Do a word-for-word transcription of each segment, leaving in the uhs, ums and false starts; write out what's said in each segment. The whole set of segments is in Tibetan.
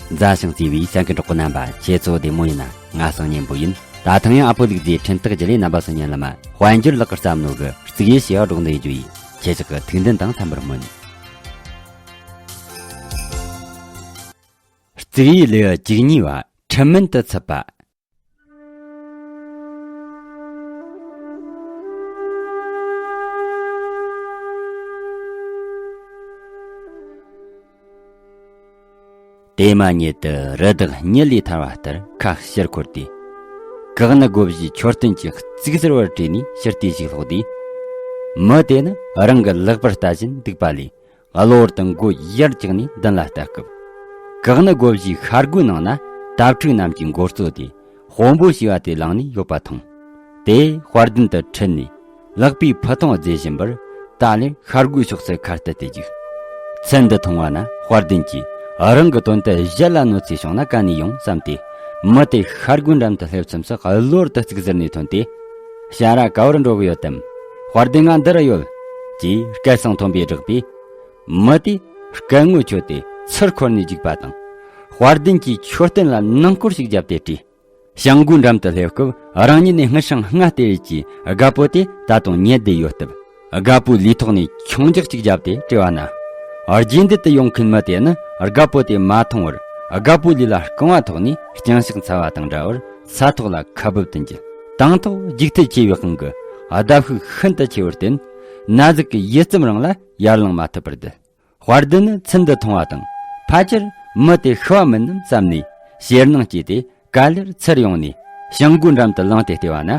མཛའ་ཞིང་བརྩེ་བའི་གསན་མཁན་གྲོགས་པོ་རྣམ་པ། ཁྱེད་ཚོ་བདེ་མོ་ཡིན་ན། ང་སང་ཉན་པོ་ཡིན། ད་ཐེངས་ཡང་ཨ་ཕོ་ལུག་རྫིའི་འཕྲིན་སྟེགས་བརྒྱུད་ལས་རྣམ་པ་ཚོ་ཉན་ལ་མ། དཔལ་འབྱོར་ལག་གི་བསམ་མནོ་གི་གཙུག་ཡིད་ཞེས་སྒྲོག་འདོན་རྒྱུ་ཡིན། ཁྱེད་ཅག་གི་ཐུགས་འདུན་དང་འཚམ་པར་སྨོན། གཙུག་ཡིད་ལེའུ་བཅུ་གཉིས་པ། ཁྲིམས་མིན་དུ་ཚུད་པ། དེ་མ་ཉིད་དུ་རི་དྭགས་ཉིད་ལས་ཐར་བ་ལྟར་ཁ་ཕྱིར་འཁོར་ཏེ། གག་ནི་སྒོ་བཞིའི་མཆོད་རྟེན་གྱི་རྩིག་ཟུར་བར་བྲོས་ནས་ཕྱིར་ལྟས་ཤིག་ལྷོག་དུས། མི་དེ་ནི་རང་གི་ལག་པར་ལྟ་བཞིན་འདུག་པ་ལས། གློ་བུར་དུ་མགོ་ཡར་བཀྱགས་ནས་མདུན་ལ་ལྟ་སྐབས། གག་ནི་སྒོ་བཞིའི་ཤར་སྒོའི་ནང་ན་དྭ་ཕྲུག་རྣམས་ཀྱིས་མགོ་གཙོས་ཏེ་དཔོན་པོ་ཞེས་པ་དེ་ལངས་ནས་ཡོད་པ་མཐོང་། དེས་དཔལ་ལྡན་དུ་ཁྲིད་ནས་ལག་པའི་ཕུ་ཐུང་བརྫེས་བཞིན་པར་ད་ལན་ཤར་སྒོའི་ཕྱོགས་སུ་ཁ་གཏད་དེ་བཅུག། ཚུལ་འདི་མཐོང་བ་ན་དཔལ་ལྡན་གྱིས་རང་གི་དོན་དུ་གཞན་ལ་གནོད་འཚེ་བྱུང་ན་ག་ནས་ཡོང་བསམ་སྟེ། མི་དེ་ཤར་སྒོའི་འགྲམ་དུ་སླེབས་མཚམས་སུ་གློ་བུར་དུ་རྩིག་ཟུར་ནས་ཐོན་ཏེ། ཞ་ར་ག་བར་འགྲོ་གི་ཡོད་དམ། དཔལ་ལྡན་ང་འདི་རུ་ཡོད། ཅེས་སྐད་གསང་མཐོན་པོས་བསྒྲགས་པས། མི་དེས་སྐད་ངོ་ཆོད་དེ་ཚུར་འཁོར་ནས་འཇུག་པ་དང་། དཔལ་ལྡན་གྱིས་མཆོད་རྟེན་ལ་ནང་སྐོར་ཞིག་བརྒྱབ་སྟེ་བྲོས། བྱང་སྒོའི་འགྲམ་དུ་སླེབས་སྐབས་རང་ཉིད་ནས་སྔར་སྲང་ལྔ་སྟེར་ཡས་ཀྱི་རྒད་པོ་དེ་ད་དུང་ཉལ་བསྡད་ཡོད་སྟབས། རྒད་པོའི་ལུས་ཐོག་ནས་ཆུང་འཇགས་ཅིག་བརྒྱབ་སྟེ་དྲི་བ་ན། རྗེས་འདེད་དུ་ཡོང་མཁན་མི་དེ་ནི་རྒད་པོ་དེ་མ་མཐོང་བར་རྒད་པོའི་ལུས་ལ་རྐང་བ་ཐོགས་ནས་རྐྱང་ཕྱག་འཚལ་བ་དང་འདྲ་བར་ས་ཐོག་ལ་ཁ་སྦུབ་ཏུ་འགྱེལ། དང་ཐོག་འཇིགས་མཐུད་ཆེ་བའི་དབང་གིས་ཨ་ལྡབ་ཤུགས་ཤིན་ཏུ་ཆེ་བར་བརྟེན། ན་ཟུག་གི་ཡིད་ཙམ་རིང་ལ་ཡར་ལངས་མ་ཐུབ་པར་བསྡད། དཔལ་ལྡན་ནི་ཚུལ་འདི་མཐོང་བ་དང་ཕལ་ཆེར་མི་དེ་ཤི་བ་མིན་ནམ་བསམ་ནས་ཞེད་སྣང་སྐྱེས་ཏེ་ག་ལེར་ཚུར་ཡོང་ནས་བྱང་སྒོའི་འགྲམ་དུ་ལངས་ཏེ་བལྟས་པ་ན།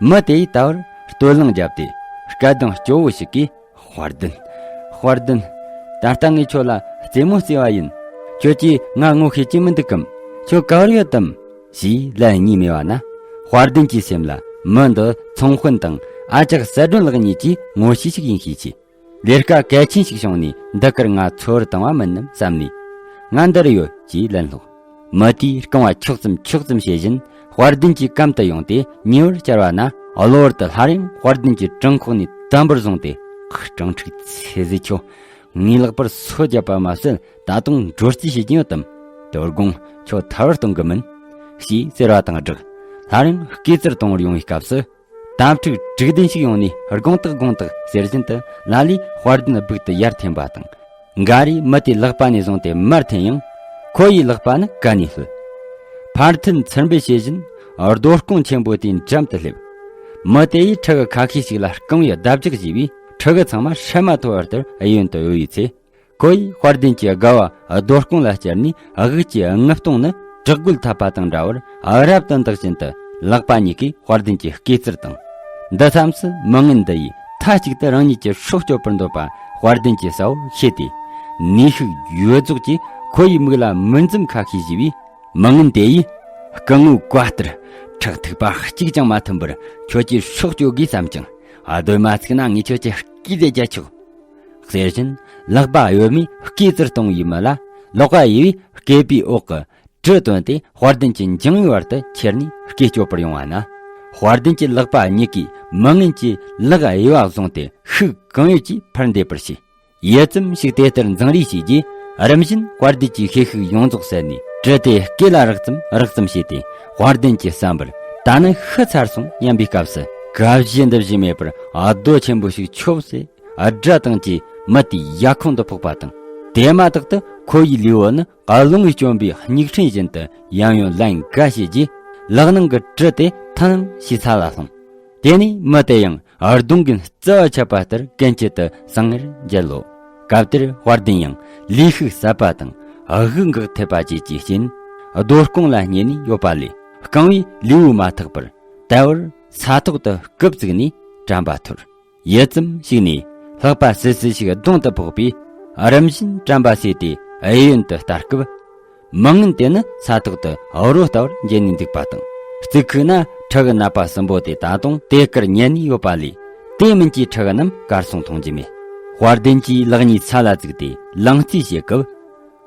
མི་དེས་ད་བར་སྟོད་ལངས་བརྒྱབ་སྟེ་སྐད་གདངས་སྐྱོ་བོ་ཞིག་གིས། དཔལ་ལྡན། དཔལ་ལྡན། ད་ལྟ་ངས་ཁྱོད་ལ་རྩེད་མོ་རྩེ་བ་ཡིན། ཁྱོད་ཀྱིས་ང་ངོ་ཤེས་ཀྱི་མི་འདུག་གམ། ཁྱོད་ག་བར་ཡོད་དམ། ཞེས་ལན་གཉིས་སྨྲས་པ་ན། དཔལ་ལྡན་གྱི་སེམས་ལ་མི་འདི་ཚོང་དཔོན་དང་ཨ་ཅག་གསལ་སྒྲོན་ལགས་གཉིས་ཀྱིས་ངོ་ཤེས་ཤིག་ཡིན་ཤས་ཆེ། ལས་ཀ་གལ་ཆེན་ཞིག་བྱུང་ནས་འདི་གར་ང་འཚོལ་བར་བཏང་བ་མིན་ནམ་བསམ་ནས། ང་འདིར་ཡོད་ཅེས་ལན་སློག། མི་དེས་རྐང་བ་འཁྱོག་ཙམ་འཁྱོག་ཙམ་བྱེད་བཞིན་དཔལ་ལྡན་གྱི་གམ་དུ་ཡོང་སྟེ་ཉེ་བར་བཅར་བ་ན། གློ་བུར་དུ་སླར་ཡང་དཔལ་ལྡན་གྱི་བྲང་ཁོག་ནས་དམ་པོར་བཟུང་སྟེ། སྤྲང་ཕྲུག་ཚེ་ཟེར། ཁྱོད་ངའི་ལག་པར་སོ་བརྒྱབ་པ་མ་ཟད་ད་དུང་འགྲོ་རྩིས་བྱེད་ཀྱིན་ཡོད་དམ། དོ་དགོང་ཁྱོད་ཐར་བར་གཏོང་གི་མིན། ཞེས་ཟེར་བ་དང་སྦྲགས། སླར་ཡང་སྐེ་ཙིར་གཏོང་བར་ཡོང་བའི་སྐབས་སུ། དམ་ཕྲུག་དྲུག་ལྡན་ཞིག་ཡོང་ནས་དགོངས་དག་དགོངས་དག་ཟེར་བཞིན་དུ་ལ་ལས་དཔལ་ལྡན་སྦུག་ཏུ་ཡར་འཐེན་པ་དང་། འགའ་རེས་མི་དེའི་ལག་པ་ནས་བཟུང་སྟེ་མར་འཐེན་ཡང་། ཁོ་ཡི་ལག་པ་ནི་གན་ནས་ལྷོད། ཕར་འཐེན་ཚུར་འབུད་བྱེད་བཞིན་རྡོ་རྐང་ཆེན་པོ་དེའི་འགྲམ་དུ་སླེབས། མི་དེ་ཡིས་ཕྲུ་གུ་ཁ་ཤས་ཤིག་ལ་རྐང་བའི་ལྡབ་རྒྱག་བྱས་པས་ཕྲུ་གུ་ཚང་མ་སྲན་མ་ཐོ་བར་དུ་གཡས་གཡོན་དུ་གཡོ་བའི་ཚེ། ཁོ་ཡིས་དཔལ་ལྡན་གྱི་དགའ་བ་རྡོ་རྐང་ལ་བསྐྱལ་ནས་དབུགས་ཀྱི་དངུལ་སྟོང་ནི་བྲག་རྒོད་འཐབ་པ་དང་འདྲ་བར་རབ་ཏུ་འདེགས་བཞིན་དུ་ལག་པ་གཉིས་ཀས་དཔལ་ལྡན་གྱི་སྐེ་ཙིར་དང་། འདི་མཚམས་སུ་མི་ངན་འདི་ཡིས་མཐའ་གཅིག་ཏུ་རང་ཉིད་ཀྱི་སྲོག་གཅོད་པར་འདོད་པ་དཔལ་ལྡན་གྱི་ས་བོ་ཤེས་ཏེ། ནུས་ཤུགས་ཡོད་རྫོགས་ཀྱིས་ཁོ་ཡི་མིག་ལ་མིག་འཛུམ་ཁ་ཤས་བཞུས་པས། མི་ངན་དེ་ཡིས་སྐུ་ངོའི་བཀའ་ལྟར་ཁྲག་ཐིགས་པ་གཅིག་ཀྱང་མ་ཐོན་པར་ཁྱོད་ཀྱི་སྲོག་གཅོད་དགོས་བསམ་ཀྱང་། ཨ། སྡོད་མ་ཚུགས་ན་ངས་ཁྱོད་ཀྱི་སྐེ་དེ་བཅད་ཆོག། ཟེར་བཞིན་ལག་པ་གཡོན་མས་སྐེ་ཙིར་གཏོང་བའི་མི་ལ། ལག་པ་གཡས་པས་སྐེད་པའི་འོག་གི་གྲི་བཏོན་ཏེ་དཔལ་ལྡན་གྱི་འཇང་བའི་བར་དུ་ཁྱེར་ནས་སྐེ་གཅོད་པར་ཡོང་བ་ན། དཔལ་ལྡན་གྱི་ལག་པ་གཉིས་ཀས་མི་ངན་གྱི་ལག་གཡས་པ་བཟུང་སྟེ་ཤུགས་གང་ཡོད་ཀྱིས་འཕར་འདེད་པར་བྱས། ཡུད་ཙམ་ཞིག་དེ་ལྟར་འཛིང་རེས་བྱས་རྗེས། རིམ་བཞིན་དཔལ་ལྡན་གྱི་ཤེད་ཤུགས་ཡོངས་རྫོགས་ཟད་ནས་གྲི་དེ་སྐེ་ལ་རེག་ཙམ་རེག་ཙམ་བྱས་ཏེ། དཔལ་ལྡན་གྱི་བསམ་པར་ད་ནི་ཤི་ཚར་སོང་སྙམ་པའི་སྐབས་སུ། གབ་བཞིན་འདི་བཞིན་མེད་པར་རྡོ་ཆེན་པོ་ཞིག་ཆོབ་སེ་སྒྲ་དང་བཅས་མི་དེའི་ཡ་ཁོང་དུ་ཕོག་པ་དང་། དེ་མ་ཐག་ཏུ་ཁོ་ཡི་ལུས་པོ་ནི་རླུང་གིས་བསྐྱོན་པའི་སྙིགས་ཕྲེང་བཞིན་དུ་ཡང་ཡང་ལན་འགའ་བྱས་རྗེས། ལག་ནང་གི་གྲི་དེ་ཐང་ཞིག་ས་ལ་ལྷུང་། དེ་ནས་མི་དེ་ཡང་གདོང་གི་རྩ་བ་ཆད་པ་ལྟར་གན་རྐྱལ་དུ་སངས་ངེར་འགྱེལ་ལོ། སྐབས་དེར་དཔལ་ལྡན་ཡང་ལུས་ཤུགས་ཟད་པ་དང་དབུགས་འགག་ཐེབས་པ་བཅས་ཀྱི་རྐྱེན། རྡོ་རྐང་ལ་བསྙེས་ནས་ཡོད་པ་ལས་རྐང་བའི་ལུས་པོ་མ་ཐག་པར་དལ་བུར་ས་ཐོག་ཏུ་སྐུབ་བཙུགས་ནས་དྲན་པ་འཐོར། ཡུད་ཙམ་ཞིག་ནས་ལྷགས་པ་སིལ་སིལ་ཞིག་གདོང་དུ་ཕོག་པས། རིམ་བཞིན་དྲན་པ་སོས་ཏེ་གཡས་གཡོན་དུ་ལྟ་སྐབས། མི་ངན་དེ་ནི་ས་ཐོག་ཏུ་རོ་ལྟ་བུར་འགྱེལ་ནས་འདུག་པ་དང་། རྩིག་ཁུག་ན་ཕྲུ་གུ་ནད་པ་གསུམ་པོ་དེ་ད་དུང་དེ་ཀར་ཉལ་ནས་ཡོད་པ་ལས། དེ་མིན་གྱི་ཕྲུ་གུ་རྣམས་གར་སོང་མཐོང་རྒྱུ་མེད། དཔལ་ལྡན་གྱིས་ལག་གཉིས་ས་ལ་བཙུགས་ཏེ་ལང་རྩིས་བྱེད་སྐབས།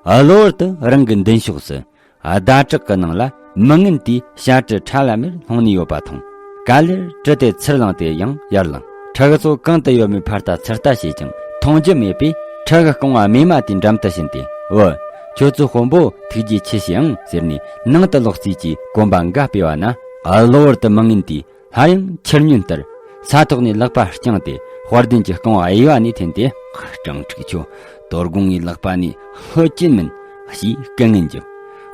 གློ་བུར་དུ་རང་གི་མདུན་ཕྱོགས་སུ་ཟླ་བྲག་གི་ནང་ལ་མི་ངན་དེའི་ཞལ་གྲི་ཁྲ་ལམ་མེར་ལྷུང་ནས་ཡོད་པ་མཐོང་། ག་ལེར་གྲི་དེ་ཚུར་བླངས་ཏེ་ཡང་ཡར་ལངས། ཕྲུ་གུ་ཚོ་གང་དུ་ཡོད་མེད་ཕར་ལྟ་ཚུར་ལྟ་བྱས་ཀྱང་མཐོང་རྒྱུ་མེད་པས། ཕྲུ་གུ་རྐང་བ་རྨས་མ་དེའི་འགྲམ་དུ་ཕྱིན་ཏེ། འོ། ཁྱོད་ཚོ་དཔོན་པོ་ཐུགས་རྗེ་ཆེ་ཞུ་ཨང་ཟེར་ནས་ནང་དུ་ལོག་རྩིས་ཀྱིས་གོམ་པ་འགའ་སྤོས་པ་ན། གློ་བུར་དུ་མི་ངན་དེས་སླར་ཡང་ཆུ་སྙོན་ལྟར་ས་ཐོག་ནས་ལག་པ་བརྐྱངས་ཏེ་དཔལ་ལྡན་གྱི་རྐང་བ་གཡས་པ་ནས་འཐེན་ཏེ། སྤྲང་ཕྲུག་ཁྱོད། དོ་དགོང་ངའི་ལག་པ་ནས་ལྷོད་ཀྱིན་མིན། ཞེས་སྐད་ངན་བརྒྱབ།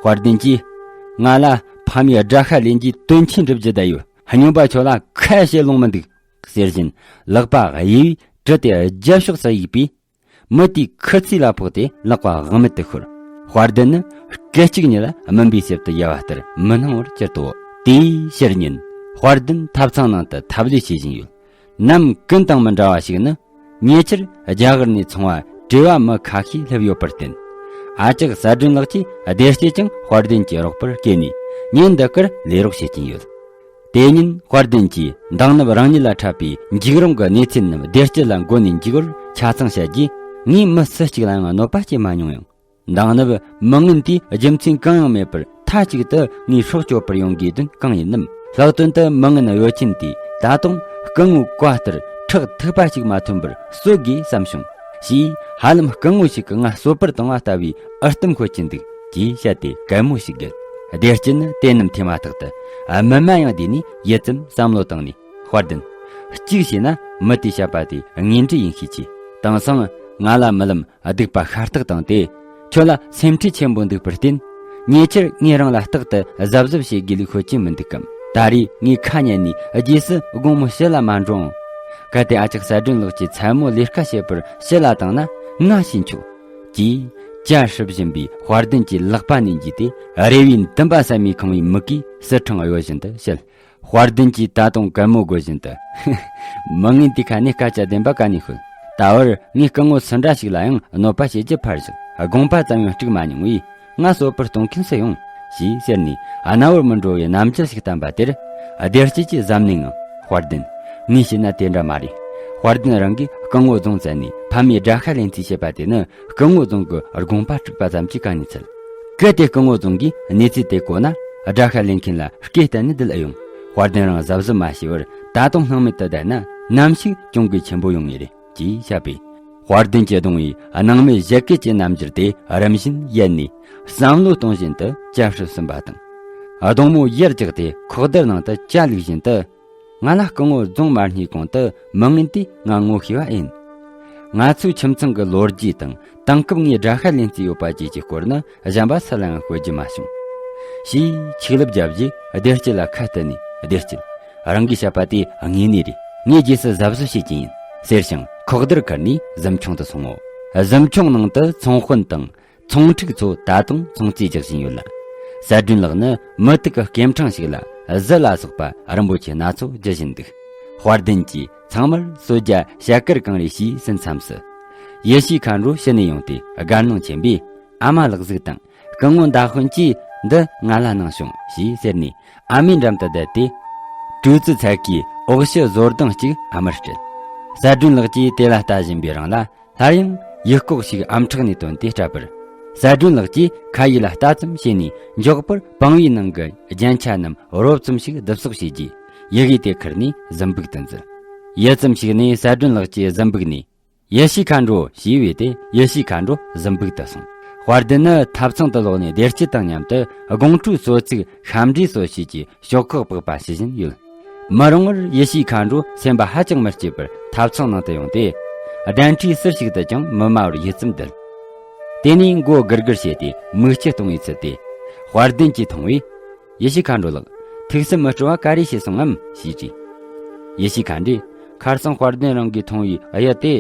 དཔལ་ལྡན་གྱིས། ང་ལ་ཕ་མའི་དགྲ་ཤ་ལེན་རྒྱུའི་དོན་ཆེན་སྒྲུབ་རྒྱུ་བསྡད་ཡོད། སྨྱོན་པ་ཁྱོད་ལ་ཁ་བཤད་ལོང་མི་འདུག་ཟེར་བཞིན་ལག་པ་གཡས་པས་དྲུད་དེ་རྒྱབ་ཕྱོགས་སུ་གཡུགས་པས། མི་དེའི་ཁུ་ཚུར་ལ་ཕོག་སྟེ་ལག་པ་དབང་མེད་དུ་ཤོར། དཔལ་ལྡན་ནི་སྐད་ཅིག་ཉིད་ལ་སྨིན་པའི་གསེབ་ཏུ་ཡལ་བ་ལྟར་མི་སྣང་བར་གྱུར་ཏོ། དེའི་ཕྱིར་ཉིན་དཔལ་ལྡན་ཐབ་ཚང་ནང་དུ་ཐབས་ལས་བྱེད་བཞིན་ཡོད། ནམ་ཀུན་དང་མི་འདྲ་བ་ཞིག་ནི། ཉེ་ཆར་རྒྱ་གར་ནས་ཚོང་བ་བྲེལ་བ་མི་ཁ་ཤས་སླེབས་ཡོད་པར་བརྟེན། ཨ་ཅག་གསལ་སྒྲོན་ལགས་ཀྱིས་བདེ་སྐྱིད་ཀྱང་དཔལ་ལྡན་གྱི་རོགས་པར་བསྐོས་ནས་ཉིན་འདི་ཀར་ལས་རོགས་བྱེད་ཀྱིན་ཡོད། དེ་ཉིན་དཔལ་ལྡན་གྱིས་འདང་ནབ་རང་ཉིད་ལ་འཕྲད་པའི་འཇིགས་རུང་གི་གནས་ཚུལ་རྣམས་བདེ་སྐྱིད་ལ་མགོ་ནས་མཇུག་བར་ཆ་ཚང་བཤད་རྗེས། ངས་མི་སུ་གཅིག་ལ་ཡང་གནོད་པ་བྱེད་མ་མྱོང་ཡང་། འདང་ནབ་མི་ངན་དེས་རྒྱུ་མཚན་གང་ཡང་མེད་པར་མཐའ་གཅིག་ཏུ་ངའི་སྲོག་གཅོད་པར་ཡོང་དགོས་དོན་གང་ཡིན་ནམ། ལྷག་དོན་དུ་མི་ངན་གཡོ་ཅན་དེས་ད་དུང་སྐུ་ངོའི་བཀའ་ལྟར་ཁྲག་ཐིགས་པ་ཞིག་མ་ཐོན་པར་གསོད་དགོས་བསམ་བྱུང་། ཞེས་ཧ་ལམ་སྐུ་ངོ་ཞིག་གིས་ང་གསོད་པར་བཏང་བ་ལྟ་བུའི་ཨུ་ལྟུམ་ཤོད་ཀྱིན་འདུག་ཅེས་བཤད་དེ་གད་མོ་ཞིག་བགད། བདེ་སྐྱིད་ནི་དེ་རྣམས་ཐོས་མ་ཐག་ཏུ་སྨིན་མ་ཡང་བསྡད་ནས་ཡུད་ཙམ་བསམ་བློ་བཏང་ནས། དཔལ་ལྡན། གཅིག་བྱས་ན་མི་དེས་བཤད་པ་དེ་དངོས་འབྲེལ་ཡིན་ཤས་ཆེ། དེང་སང་ང་ལ་རྨི་ལམ་སྡུག་པ་ཤ་སྟག་བཏང་སྟེ། ཁྱོད་ལ་སེམས་ཁྲལ་ཆེན་པོ་འདུག་པར་བརྟེན། ཉེ་ཆར་ངས་རང་ལ་རྟག་ཏུ་གཟབ་གཟབ་བྱེད་དགོས་ལུགས་ཤོད་ཀྱིན་མི་འདུག་གམ། ད་རེས་ངས་ཁ་ཉན་ནས་རྗེས་སུ་དགོང་མོ་ཕྱི་ལ་མ་འགྲོ་ཨང་། གལ་ཏེ་ཨ་ཅག་གསལ་སྒྲོན་ལགས་ཀྱིས་མཚན་མོ་ལས་ཀ་བྱེད་པར་ཕྱི་ལ་བཏང་ན་ང་ཤེས་ཆོག་ཅེས་བཅའ་ཧྲིབ་བཞིན་པའི་དཔལ་ལྡན་གྱི་ལག་པ་ནས་འཇུས་ཏེ། རེ་བའི་འདུན་པ་ཟད་མི་ཁེངས་པའི་མིག་གིས་སི་ཁྲོན་གཡོ་བཞིན་དུ་བཤད། དཔལ་ལྡན་གྱིས་ད་དུང་གད་མོ་དགོད་བཞིན་དུ། མི་ངན་དེ་ཁ་ནས་སྐད་ཆ་བདེན་པ་ག་ནས་ཤོད། ད་བར་ངས་སྐུ་ངོ་སུ་འདྲ་ཞིག་ལ་ཡང་གནོད་པ་བྱེད་རྒྱུ་ཕར་བཞག་དགོངས་པ་ཙམ་ཡང་དཀྲུགས་མ་མྱོང་བས། ང་གསོད་པར་གཏོང་མཁན་སུ་ཡོང་། ཞེས་ཟེར་ནས་རྣ་བར་མི་འགྲོ་བའི་རྣམ་འགྱུར་ཞིག་བསྟན་པ་དེར། བདེ་སྐྱིད་ཀྱིས་གཟབ་ནན་ངང་། དཔལ་ལྡན། ངས་བཤད་ན་དེ་འདྲ་མ་རེད། དཔལ་ལྡན་རང་གིས་སྐུ་ངོ་རྫོང་བཙལ་ནས་ཕ་མའི་དགྲ་ཤ་ལེན་རྩིས་བྱས་པ་དེ་ནི། སྐུ་ངོ་རྫོང་གི་དགོངས་པ་དཀྲུགས་པ་ཙམ་གྱིས་གང་ནས་འཚལ། གལ་ཏེ་སྐུ་ངོ་རྫོང་གིས་གནས་ཚུལ་དེ་གོ་ན། དགྲ་ཤ་ལེན་མཁན་ལ་སྐེ་གཏད་ནས་སྡུད་ཨེ་ཡོང་། དཔལ་ལྡན་རང་གཟབ་གཟབ་མ་བྱས་པར་ད་དུང་སྣང་མེད་དུ་བསྡད་ན། ནམ་ཞིག་གྱོང་གུན་ཆེན་པོ་ཡོང་ངེས་རེད། ཅེས་བཤད་པས། དཔལ་ལྡན་གྱིས་གདུང་བའི་སྣང་མེད་བཞད་གད་ཀྱི་རྣམ་འགྱུར་དེ་རིམ་བཞིན་ཡལ་ནས། བསམ་བློ་གཏོང་བཞིན་དུ་བཅའ་ཧྲིལ་ཟིན་པ་དང་། གདོང་མོ་ཡར་བཀྱགས་ཏེ་ཁོག་རྡུལ་ནང་དུ་བཅའ་བླུགས་བཞིན་དུ། ང་ལ་སྐུ་ངོ་རྫོང་མ་རྙེད་གོང་དུ་མི་ངན་དེས་ང་ངོ་ཤེས་པ་ཡིན། ང་ཚོའི་ཁྱིམ་ཚང་གི་ལོ་རྒྱུས་དང་དེང་སྐབས་ངས་དགྲ་ཤ་ལེན་རྩིས་ཡོད་པ་བཅས་ཀྱི་སྐོར་ནི་གཞན་པ་སུ་ལའང་ཤོད་རྒྱུ་མ་བྱུང་། ཞེས་ཆིག་ལབ་བརྒྱབ་རྗེས་བདེ་སྐྱིད་ལ་ཁ་གཏད་ནས། བདེ་སྐྱིད། རང་གིས་བཤད་པ་དེ་དངོས་གནས་རེད། ངས་རྗེས་སུ་གཟབ་གཟབ་བྱེད་ཀྱི་ཡིན། ཟེར་ཞིང་ཁོག་རྡུལ་ཁུར་ནས་གཟིམ་ཆུང་དུ་སོང་ངོ་། གཟིམ་ཆུང་ནང་དུ་ཚོང་དཔོན་དང་། ཚོང་ཕྲུག་ཚོ་ད་དུང་ཚོང་རྩིས་རྒྱག་བཞིན་ཡོད་ལ། གསལ་སྒྲོན་ལགས་ནི་མུ་ཏིག་གི་སྐྱེམས་ཕྲེང་ཞིག་ལ་གཟི་ལ་སོགས་པ་རིན་པོ་ཆེ་སྣ་ཚོགས་རྒྱུ་བཞིན་འདུག་དཔལ་ལྡན་གྱིས་ཚང་མར་གསོལ་ཇ་ཞལ་དཀར་གང་རེ་ཞུས་ཟིན་མཚམས་སུ། ཡེ་ཤེས་མཁའ་འགྲོ་ཕྱི་ནས་ཡོང་སྟེ་དགའ་སྣང་ཆེན་པོས། ཨ་མ་ལགས་གཟིགས་དང་། སྐུ་ངོ་མདའ་དཔོན་གྱིས་འདི་ང་ལ་གནང་བྱུང་ཞེས་ཟེར་ནས་ཨ་མའི་འགྲམ་དུ་བསྡད་དེ། གྲོས་ཚུལ་ཚད་ཀྱི་འོག་ཕྱི་བཟོ་ལྡང་གཅིག་ཨ་མར་སྤྲད། གསལ་སྒྲོན་ལགས་ཀྱིས་དེ་ལ་ལྟ་བཞིན་པའི་རིང་ལ། སླར་ཡང་ཡུལ་སྐོགས་ཤིག་ཨམ་ཕྲག་ནས་བཏོན་ཏེ་སྤྲད་པར། གསལ་སྒྲོན་ལགས་ཀྱིས་ཁ་ཡིག་ལ་ལྟ་ཙམ་བྱས་ནས། མགྱོགས་པར་པང་བའི་ནང་གི་རྒྱན་ཆ་རྣམས་རོབ་ཙམ་ཞིག་བསྡུ་གསོག་བྱས་རྗེས། ཡི་གེ་དེ་ཁུར་ནས་གཟིམ་སྦུག་ཏུ་འཛུལ། ཡུད་ཙམ་ཞིག་ནས་གསལ་སྒྲོན་ལགས་ཀྱིས་གཟིམ་སྦུག་ནས། ཡེ་ཤེས་མཁའ་འགྲོ་ཞེས་པས་དེ་ཡེ་ཤེས་མཁའ་འགྲོ་གཟིམ་སྦུག་ཏུ་སོང་། དཔལ་ལྡན་ནི་ཐབ་ཚང་དུ་ལོག་ནས་བདེ་སྐྱིད་དང་མཉམ་དུ་དགོང་དྲོའི་གསོལ་ཚིགས་ཤམ་འབྲས་སོགས་བྱས་ཀྱི་ཞོག་ཁོག་པགས་པ་བྱེད་བཞིན་ཡོད། མི་རུང་བར་ཡེ་ཤེས་མཁའ་འགྲོ་སེམས་པ་ཧ་ཅང་མི་སྐྱིད་པར་ཐབ་ཚང་ནང་དུ་ཡོང་སྟེ། གདན་ཁྲི་ཟུར་ཞིག་ཏུ་ཀྱང་མི་དམའ་བར་ཡུད་ཙམ་བསྡད། དེ་ནས་མགོ་སྒུར་སྒུར་བྱས་ཏེ་མིག་ཆུ་གཏོང་བའི་ཚུལ་དེ། དཔལ་ལྡན་གྱིས་མཐོང་བས། ཡེ་ཤེས་མཁའ་འགྲོ་ལགས། ཐུགས་སུ་མི་སྤྲོ་བ་ག་རེ་བྱས་སོང་ངམ་ཞེས་དྲིས། ཡེ་ཤེས་མཁའ་འགྲོས། ཁར་སང་དཔལ་ལྡན་རང་གིས་མཐོང་བའི་གཡུ་དེ།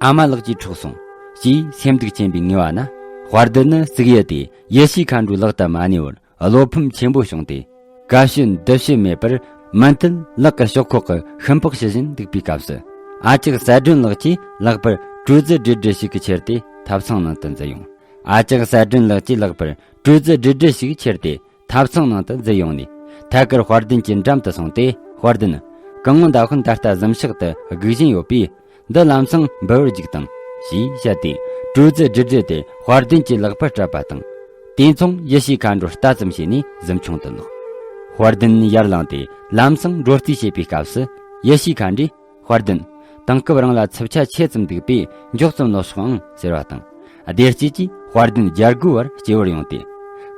ཨ་མ་ལགས་ཀྱིས་འཕྲོག་སོང་། ཞེས་སེམས་སྡུག་ཆེན་པོས་ངུས་པ་ན། དཔལ་ལྡན་ནི་གཙུག་གཡུ་དེ་ཡེ་ཤེས་མཁའ་འགྲོའི་ལག་ཏུ་མ་གནས་པར། བློ་ཕམ་ཆེན་པོ་བྱུང་སྟེ། དགའ་ཤོས་འདུ་ཤོས་མེད་པར། མུ་མཐུད་ལག་གི་ཞོག་ཁོག་གི་ཤུན་པགས་བྱེད་བཞིན་འདུག་པའི་སྐབས་སུ། ཨ་ཅག་གསལ་སྒྲོན་ལགས་ཀྱིས་ལག་པར་གྲོས་རྫས་སྒྲིལ་སྒྲིལ་ཞིག་གིས་ཁྱེར་ཏེ་ཐབ་ཚང་ནང་དུ་འཛུལ་ཡོང་། ཨ་ཅག་གསལ་སྒྲོན་ལགས་ཀྱིས་ལག་པར་གྲོས་རྫས་སྒྲིལ་སྒྲིལ་ཞིག་ཁྱེར་ཏེ། ཐབ་ཚང་ནང་དུ་འཛུལ་ཡོང་ནས། ཐད་ཀར་དཔལ་ལྡན་གྱི་འགྲམ་དུ་སོང་སྟེ། དཔལ་ལྡན། སྐུ་ངོ་མདའ་དཔོན་ད་ལྟ་གཟིམ་ཤག་ཏུ་སྒུག་བཞིན་ཡོད་པས། འདི་ལམ་སང་འབུལ་བར་རྒྱུགས་དང་། ཞེས་བཤད་དེ། གྲོས་རྫས་སྒྲིལ་སྒྲིལ་དེ་དཔལ་ལྡན་གྱི་ལག་པར་སྤྲད་པ་དང་། དེ་མཚུངས་ཡེ་ཤེས་མཁའ་འགྲོ་ལྟ་ཙམ་བྱས་ནས་གཟིམ་ཆུང་དུ་ལོག་དཔལ་ལྡན་ཡར་ལངས་ཏེ་ལམ་སང་འགྲོ་རྩིས་བྱེད་པའི་སྐབས་སུ། ཡེ་ཤེས་མཁའ་འགྲོས། དཔལ་ལྡན། དེང་སྐབས་རང་ལ་འཚུབ་ཆ་ཆེ་ཙམ་འདུག་པས་མགྱོགས་ཙམ་ལོག་ཤོག་ཨང་ཟེར་བ་དང་། བདེ་སྐྱིད་ཀྱིས་དཔལ་ལྡན་རྒྱལ་སྒོའི་བར་སྐྱེལ་བར་ཡོང་སྟེ།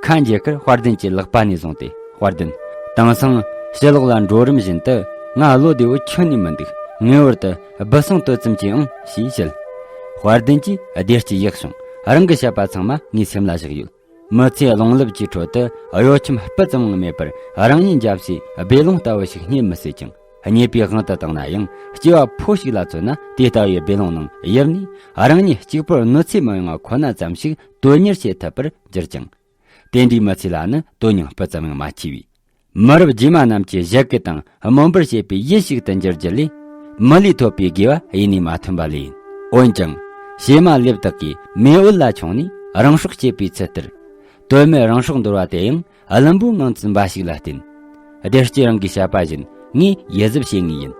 ཁ་འབྱེད་ཁར་དཔལ་ལྡན་གྱི་ལག་པ་ནས་བཟུང་སྟེ། དཔལ་ལྡན། དེང་སང་ཕྱི་ལོགས་ལ་འགྲོ་རིམ་བཞིན་དུ་ང་བློ་བདེ་བོ་ཁྱོན་ནས་མི་འདུག་ངེས་པར་དུ་སྦུ་སྲང་དོད་ཙམ་གྱིས་ཨང་ཞེས་བཤད། དཔལ་ལྡན་གྱིས་བདེ་སྐྱིད་ཡག་བྱུང་། རང་གི་བཤད་པ་ཚང་མ་ངའི་སེམས་ལ་བཞག་ཡོད། མི་ཚེའི་རླུང་རླབས་ཀྱི་ཁྲོད་དུ་གཡོ་ཁྱམས་སྤུ་ཙམ་ཡང་མེད་པར། རང་ཉིད་འཇབ་སའི་སྦས་ལུང་ལྟ་བུ་ཞིག་རྙེད་མི་སྲིད་ཀྱང་། རྙེད་པའི་དབང་དུ་བཏང་ན་ཡང་། སྐྱེ་བ་ཕོ་ཞིག་ལ་མཚོན་ན། དེ་ལྟ་བུའི་སྦས་ལུང་ནང་ཡིབ་ནས། རང་ཉིད་གཅིག་པུར་གནོད་འཚེ་མི་ཡོང་བ་ཁོ་ན་ཙམ་ཞིག་དོན་གཉེར་བྱེད་ཐུབ་པར་གྱུར་ཅིང་། དེ་འདྲའི་མི་ཚེ་ལ་ནི་དོན་སྙིང་སྤུ་ཙམ་ཡང་མ་མཆིས་པས། མི་རབས་རྗེས་མ་རྣམས་ཀྱིས་བཞད་གད་དང་སྨོན་པར་བྱེད་པའི་ཡུལ་ཞིག་ཏུ་འགྱུར་རྒྱུ་ལས། མི་ལས་ཐོབ་པའི་དགེ་བ་ཡེ་ནས་མ་ཐོན་པ་ལས་ཡིན། འོན་ཀྱང་། བྱེ་མ་ལེབ་དག་གིས་མེ་འོད་ལ་མཆོངས་ནས་རང་སྲོག་བཅད་པའི་ཚུལ་ལྟར། དོན་མེད་རང་སྲོག་འདོར་བ་དེ་ཡང་བླུན་པོའི་ངང་ཚུལ་འབའ་ཞིག་ལ་བརྟེན། བདེ་སྐྱིད་རང་གིས་བཤད་པ་བཞིན་ངས་ཡིད་གཟབ་བྱེད་ངེས་ཡིན།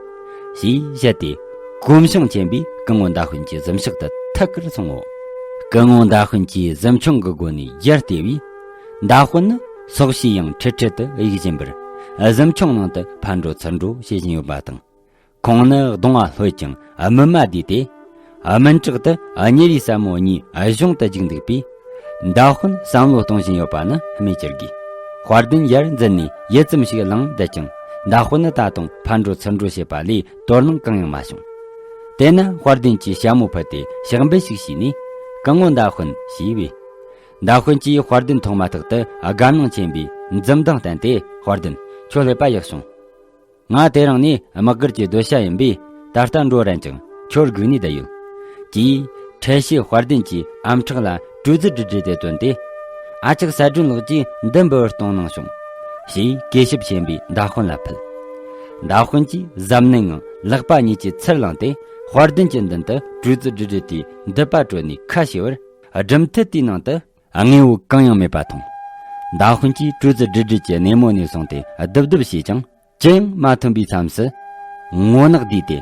ཞེས་བཤད་དེ། གོམ་བྱང་ཆེན་པོས་སྐུ་ངོ་མདའ་དཔོན་གྱི་གཟིམ་ཤག་ཏུ་ཐད་ཀར་སོང་ངོ་། སྐུ་ངོ་མདའ་དཔོན་གྱིས་གཟིམ་ཆུང་གི་སྒོ་ནས་ཡར་བལྟས་པས། མདའ་དཔོན་ནི་སོག་ཤིས་ཡང་ཁྲིད་ཁྲིད་དུ་གཡུག་བཞིན་པར། གཟིམ་ཆུང་ནང་དུ་ཕར་འགྲོ་ཚུར་འགྲོ་བྱེད་བཞིན་ཡོད་པ་དང་། ཁོང་ནི་གདོང་བ་ལྷོད་ཅིང་སྨིན་མ་བསྡུས་ཏེ། སྨིན་དྲག་ཏུ་གཉེར་བའི་ཟབ་མོ་གཉིས་གཞུང་དུ་བཅུག་འདུག་པས། མདའ་དཔོན་བསམ་བློ་གཏོང་བཞིན་ཡོད་པ་ནི་སྨོས་ཅི་དགོས། དཔལ་ལྡན་ཡར་འཛུལ་ནས་ཡུད་ཙམ་ཞིག་ལངས་བསྡད་ཀྱང་། མདའ་དཔོན་ནི་ད་དུང་ཕར་འགྲོ་ཚུར་འགྲོ་བྱེད་པ་ལས་དོ་སྣང་གང་ཡང་མ་བྱུང་། དེ་ན་དཔལ་ལྡན་གྱིས་ཞྭ་མོ་ཕུད་དེ་ཕྱག་འབུལ་ཞིག་བྱས་ནས། སྐུ་ངོ་མདའ་དཔོན་ཞེས་པས། མདའ་དཔོན་གྱིས་དཔལ་ལྡན་མཐོང་མ་ཐག་ཏུ་དགའ་སྣང་ཆེན་པོས་འཛུམ་མདངས་བསྟན་ཏེ། དཔལ་ལྡན། ཁྱོད་སླེབས་པ་ཡག་བྱུང་། ང་དེ་རིང་ནས་དམག་སྒར་གྱི་སྡོད་བྱ་ཡིན་པས། ད་ལྟ་འགྲོ་རན་ཅིང་ཁྱོད་སྒུག་ནས་བསྡད་ཡོད། ཅེས་ཁྲལ་ཤེས་དཔལ་ལྡན་གྱི་ཨམ་ཕྲག་ལ་གྲོས་རྫུ་སྒྲིལ་སྒྲིལ་དེ་བཏོན་ཏེ། ཨ་ཅག་གསལ་སྒྲོན་ལགས་ཀྱིས་འདི་འབུལ་བར་གཏོང་གནང་བྱུང་། ཞེས་གུས་ཞབས་ཆེན་པོས་མདའ་དཔོན་ལ་ཕུལ། མདའ་དཔོན་གྱིས་གཟབ་ནན་ངང་ལག་པ་གཉིས་ཀྱི་ཚུར་བླངས་ཏེ། དཔལ་ལྡན་གྱི་མདུན་དུ་གྲོས་རྫུ་སྒྲིལ་སྒྲིལ་དེ་མདུད་པ་དཀྲོལ་ནས་ཁ་ཕྱེ་བར། སྒྲུབ་མཐུ་དེའི་ནང་དུ་དངོས་པོ་གང་ཡང་མེད་པ་མཐོང་། མདའ་དཔོན་གྱིས་གྲོས་རྫུ་སྒྲིལ་སྒྲིལ་གྱི་སྣེ་མོ་ནས་བཟུང་སྟེ་རྡིབ་རྡིབ་བྱས་ཀྱང་། ཅི་ཡང་མ་ཐོན་པའི་མཚམས་སུ། ངོ་ནག་བསྡུས་ཏེ།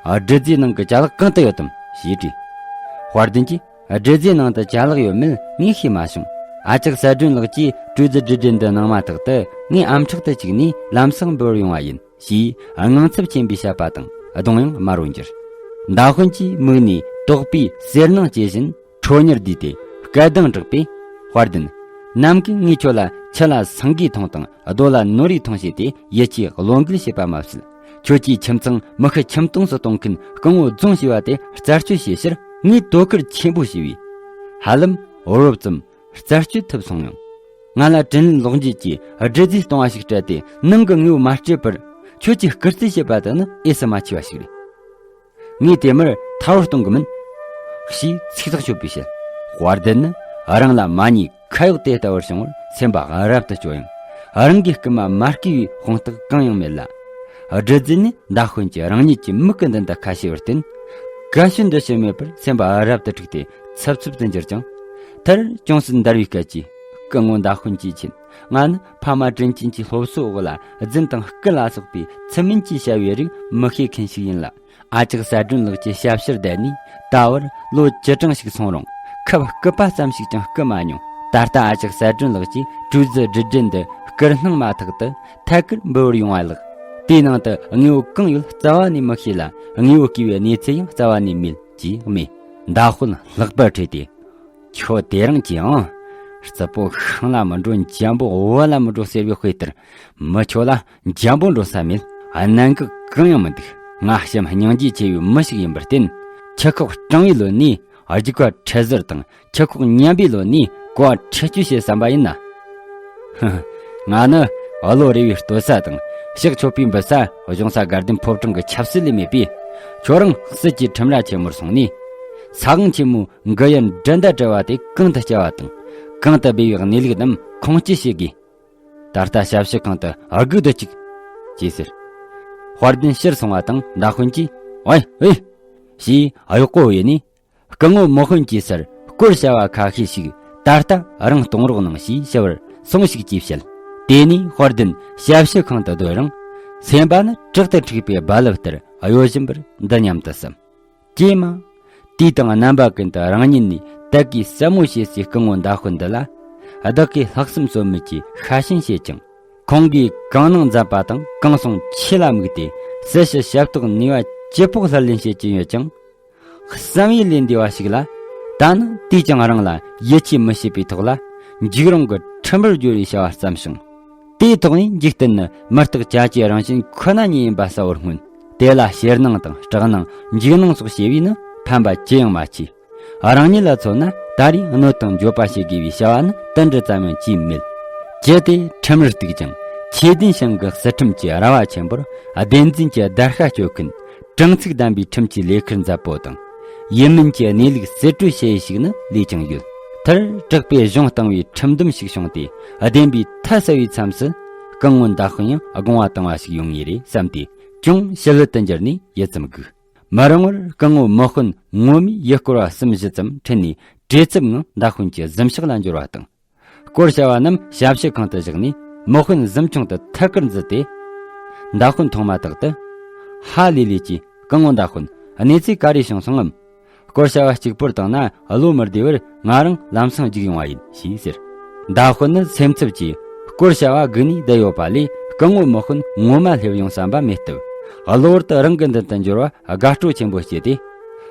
སྒྲུབ་རྫུའི་ནང་གི་ཅ་ལག་གང་དུ་ཡོད་དམ་ཞེས་དྲིས། དཔལ་ལྡན་གྱིས། སྒྲུབ་རྫུའི་ནང་དུ་ཅ་ལག་ཡོད་མེད་ངས་ཤེས་མ་བྱུང་། ཨ་ཅག་གསལ་སྒྲོན་ལགས་ཀྱིས་གྲོས་རྫུ་སྒྲིལ་སྒྲིལ་འདི་གནང་མ་ཐག་ཏུ། ངས་ཨམ་ཕྲག་ཏུ་བཅུག་ནས་ལམ་སང་འབུལ་བར་ཡོང་བ་ཡིན། ཞེས་དངངས་འཚབ་ཆེན་པོས་བཤད་པ་དང་གདོང་ཡང་དམར་བོར་གྱུར། མདའ་དཔོན་གྱི་མིག་ནས་དོགས་པའི་གསེར་སྣང་སྐྱེས་བཞིན་ཁྲོ་གཉེར་བསྡུས་ཏེ་སྐད་གདངས་དྲག་པས། དཔལ་ལྡན། ནམ་གྱི་ངས་ཁྱོད་ལ་ཆུ་ལ་སེང་གེའི་མཐོང་དང་རྡོ་ལ་ནོར་བུའི་མཐོང་བྱས་ཏེ་ཡིད་ཆེས་བློ་འགུལ་བྱེད་པ་མ་ཟད། ཁྱོད་ཀྱིས་ཁྱིམ་ཚང་མི་ཤི་ཁྱིམ་སྟོངས་སུ་གཏོང་མཁན་སྐུ་ངོ་རྫོང་ཞེས་པ་དེ་རྩད་གཅོད་བྱེད་ཕྱིར་ངས་དོ་ཁུར་ཆེན་པོ་བྱས་པས། ཧ་ལམ་རོབ་ཙམ་རྩད་གཅོད་ཐུབ་སོང་ཡང་། ང་ལ་དྲིན་ལན་ལོག་འཇལ་གྱི་སྒྲུབ་རྫུ་གཏོང་བ་ཞིག་སྤྲད་དེ་ནང་གི་དངོས་པོ་མ་སྤྲད་པར་ཁྱོད་ཀྱིས་སྐུར་རྩིས་བྱེད་པ་དེ་ནི་དབྱེ་ས་མ་མཆིས་པ་ཞིག་རེད། ངས་དེ་མུར་ཐར་བར་གཏོང་གི་མིན། ཞེས་ཚིག་ཐག་ཆོད་པས་བཤད། དཔལ་ལྡན་ནི་རང་ལ་མ་ཉེས་ཁ་གཡོག་དེ་ལྟ་བུར་བྱུང་བར་སེམས་པ་རབ་ཏུ་སྐྱོ་ཡང་། རང་གི་རྐུན་མ་མ་བརྐུས་པའི་དཔང་རྟགས་གང་ཡང་མེད་ལ། སྒྲུབ་རྫུ་ནི་མདའ་དཔོན་གྱིས་རང་ཉིད་ཀྱི་མིག་གི་མདུན་དུ་ཁ་ཕྱེ་བར་བརྟེན། དགའ་ཞེན་འདུ་ཤེས་མེད་པར་སེམས་པ་རབ་ཏུ་དཀྲུགས་ཏེ་འཚབ་འཚུབ་ཏུ་འགྱུར་ཅིང་། མཐར་ཅུང་ཟད་འདར་བའི་སྐད་ཀྱིས། སྐུ་ངོ་མདའ་དཔོན་གྱིས་མཁྱེན། ང་ནི་ཕ་མ་དྲིན་ཅན་གྱི་སློབ་གསོའི་འོག་ལ་རྫུན་དང་རྐུ་ལ་སོགས་པའི་ཚུལ་མིན་གྱི་བྱ་བའི་རིགས་མི་ཤེས་མཁན་ཞིག་ཡིན་ལ། ཨ་ཅག་གསལ་སྒྲོན་ལགས་ཀྱི་ཞབས་ཕྱིར་བསྡད་ནས་ད་བར་ལོ་བཅུ་གྲངས་ཤིག་སོང་རུང་ཁབ་སྐུད་པ་ཙམ་ཞིག་ཀྱང་རྐུ་མ་མྱོང་། ད་ལྟ་ཨ་ཅག་གསལ་སྒྲོན་ལགས་ཀྱིས་གྲོས་རྫུ་སྒྲིལ་སྒྲིལ་འདི་བསྐུར་སྣང་མ་ཐག་ཏུ་ཐད་ཀར་འབུལ་བར་ཡོང་བ་ལགས། དེའི་ནང་དུ་དངོས་པོ་གང་ཡོད་རྩ་བ་ནས་མི་ཤེས་ལ། དངོས་པོ་བརྐུས་པའི་གནས་ཚུལ་ཡང་རྩ་བ་ནས་མེད་ཅེས་སྨྲས། མདའ་དཔོན་ལྷག་པར་ཁྲོས་ཏེ། ཁྱོད་དེ་རིང་གྱི་ཨང་། རྩུབ་པོ་ཤིང་ལ་མི་འགྲོ་འཇམ་པོ་བུ་ལ་མི་འགྲོ་ཟེར་བའི་དཔེ་ལྟར། མི་ཁྱོད་ལ་འཇམ་པོ་འགྲོ་ས་མེད། གནད་འགག་གང་ཡང་མི་འདུག་ང་བྱམས་སྙིང་རྗེ་ཆེ་བའི་མི་ཞིག་ཡིན་པར་བརྟེན། ཁྱི་ཁོག་སྐྲང་བའི་ལོ་ནས་རྒྱུག་པ་ཁྲལ་ཟུར་དང་ཁྱི་ཁོག་ཉམས་པའི་ལོ་ནས་གོ་བ་ཁྲལ་གཅོད་བྱེད་བསམ་པ་ཡིན་ན། ཧ་ཧ། ང་ནི་བློ་རེ་བའི་ལྟོ་ས་དང་ཕྱག་མཆོད་པའི་འབུལ་ས་གཞུང་ས་དགའ་ལྡན་ཕོ་བྲང་གི་ཆབ་སྲིད་ལས་མེད་པས། ཁྱོད་རང་སྲིད་ཀྱི་ཁྲིམས་ར་ཆེན་མོར་སོང་ནས། ས་དབང་ཆེན་མོའི་མགུལ་ཡན་འགྲན་ཟླ་བྲལ་བ་དེ་གང་དུ་བསྐྱལ་བ་དང་། གང་དུ་སྦས་པའི་གནས་ལུགས་རྣམས་ཁུངས་སྐྱེལ་བྱེད་དགོས། ད་ལྟ་ཞབས་ཕྱི་ཁང་དུ་སྒུག་སྡོད་ཅིག་ཅེས་ཟེར། དཔལ་ལྡན་ཕྱིར་སོང་བ་དང་མདའ་དཔོན་གྱིས། ཨོའི་ཨོའི། ཞེས་གཡོག་པོ་བོས་ནས། སྐུ་ངོ་མི་དཔོན་གྱི་སར་སྐོར་བྱ་བ་ཁ་ཤས་ཤིག་ད་ལྟ་རང་གཏོང་རོགས་གནང་ཞེས་ཞུ་བར་སོང་ཞིག་ཅེས་བཤད། དེ་ནས་དཔལ་ལྡན་ཞབས་ཕྱི་ཁང་དུ་སྡོད་རིང་། སེམས་པ་ནི་དྲག་ཏུ་འཁྲུགས་པའི་རྦ་རླབས་ལྟར་གཡོ་བཞིན་པར་འདི་སྙམ་དུ་བསམ། ཀྱེ་མ། དུས་དང་རྣམ་པ་ཀུན་ཏུ་རང་ཉིད་ནས་དད་གུས་ཟབ་མོ་བྱེད་སའི་སྐུ་ངོ་མདའ་དཔོན་འདི་ལ། བདག་གིས་ལྷག་བསམ་ཟོལ་མེད་ཀྱིས་ཤ་ཞེན་བྱེད་ཅིང་། ཁོང་གིས་གང་གནང་མཛད་པ་དང་གང་གསུང་ཆོས་ལ་དམིགས་ཏེ་སྲིད་ཞི་ཞབས་ཏོག་ནུས་པ་ཇེ་ཕོག་ལྷུར་ལེན་བྱེད་ཀྱིན་ཡོད་ཀྱང་། བསམ་ཡས་ལས་འདས་པ་ཞིག་ལ། ད་ནི་དེས་ཀྱང་རང་ལ་ཡིད་ཆེས་མི་བྱེད་པའི་ཐོག་ལ། འཇིགས་རུང་གི་ཁྲིམས་པར་སྦྱོར་བའི་བྱ་བ་བརྩམས་ཤིང་། དེའི་ཐོག་ནས་འཇིག་རྟེན་ནི་མུ་སྟེགས་ཅ་ཅའི་རང་བཞིན་ཁོ་ན་ཉིད་ཡིན་པ་གསལ་བོར་མངོན། དེ་ལ་ཞེད་སྣང་དང་སྐྲག་སྣང་འཇིགས་སྣང་སོགས་བྱས་པས་ནི་ཕན་པ་ཅི་ཡང་མ་མཆིས། རང་ཉིད་ལ་མཚོན་ན། ད་རེས་གནོད་དང་འགྱོད་པ་བྱེད་དགོས་པའི་བྱ་བ་ནི་དུད་འགྲོ་ཙམ་ཡང་ཅིས་མེད། གལ་ཏེ་ཁྲིམས་རར་གཏུགས་ཀྱང་། ཆོས་ལྡན་ཞིང་གི་སྲིད་ཁྲིམས་ཀྱི་ར་བ་ཆེན་པོར་བདེན་འཛིན་གྱི་བརྡར་ཤ་གཅོད་མཁན། དྲང་ཚིག་ལྡན་པའི་ཁྲིམས་ཀྱི་ལས་ཁུར་མཛད་པོ་དང་། ཡིད་སྨོན་གྱི་གནས་ལུགས་གསེད་བཀྲོལ་བྱེད་ཡུལ་ཞིག་ནི་ལས་ཀྱང་ཡོད། མཐར་དྲག་པའི་གཞུང་བཏང་བའི་ཁྲིམས་སྡོམ་ཞིག་བྱུང་སྟེ། བདེན་པའི་མཐའ་གསལ་བའི་མཚམས་སུ། སྐུ་ངོ་མདའ་དཔོན་ཡང་དགོངས་པ་བཏང་བ་ཞིག་ཡོང་ངེས་རེད་བསམ་སྟེ། ཅུང་ཞི་ལྷོད་དུ་འགྱུར་ནས་ཡིད་ཙམ་སྒུག་མི་རིང་བར་སྐུ་ངོ་མི་དཔོན་ངོ་མས་ཡུལ་སྐོར་བ་གསུམ་བཞི་ཙམ་ཁྲིད་ནས། བྲེལ་འཚུབ་ངང་མདའ་དཔོན་གྱི་གཟིམ་ཤག་ལ་འབྱོར་བ་དང་། སྐོར་བྱ་བ་རྣམས་ཞབས་ཕྱི་ཁང་དུ་བཞག་ནས། མི་དཔོན་གཟིམ་ཆུང་དུ་ཐད་ཀར་འཛུལ་ཏེ། མདའ་དཔོན་མཐོང་མ་ཐག་ཏུ། ཧ་ལས་ལས་ཀྱིས། སྐུ་ངོ་མདའ་དཔོན། གནས་ཚུལ་ག་རེ་བྱུང་སོང་ངམ། སྐོར་བྱ་བ་གཅིག་པུར་བཏང་ན་བློ་མི་བདེ་བར། ང་རང་ལམ་སང་འཇིག་ཡོང་བ་ཡིན་ཞེས་ཟེར། མདའ་དཔོན་ནི་སེམས་འཚབ་ཀྱིས་སྐོར་བྱ་བ་སྒུག་ནས་བསྡད་ཡོད་པ་ལས། སྐུ་ངོ་མི་དཔོན་ངོ་མ་སླེབས་ཡོང་བསམ་པ་མེད་སྟབས། གློ་བུར་དུ་རང་གི་མདུན་དུ་འབྱོར་བ་དགའ་སྤྲོ་ཆེན་པོ་སྐྱེས་ཏེ།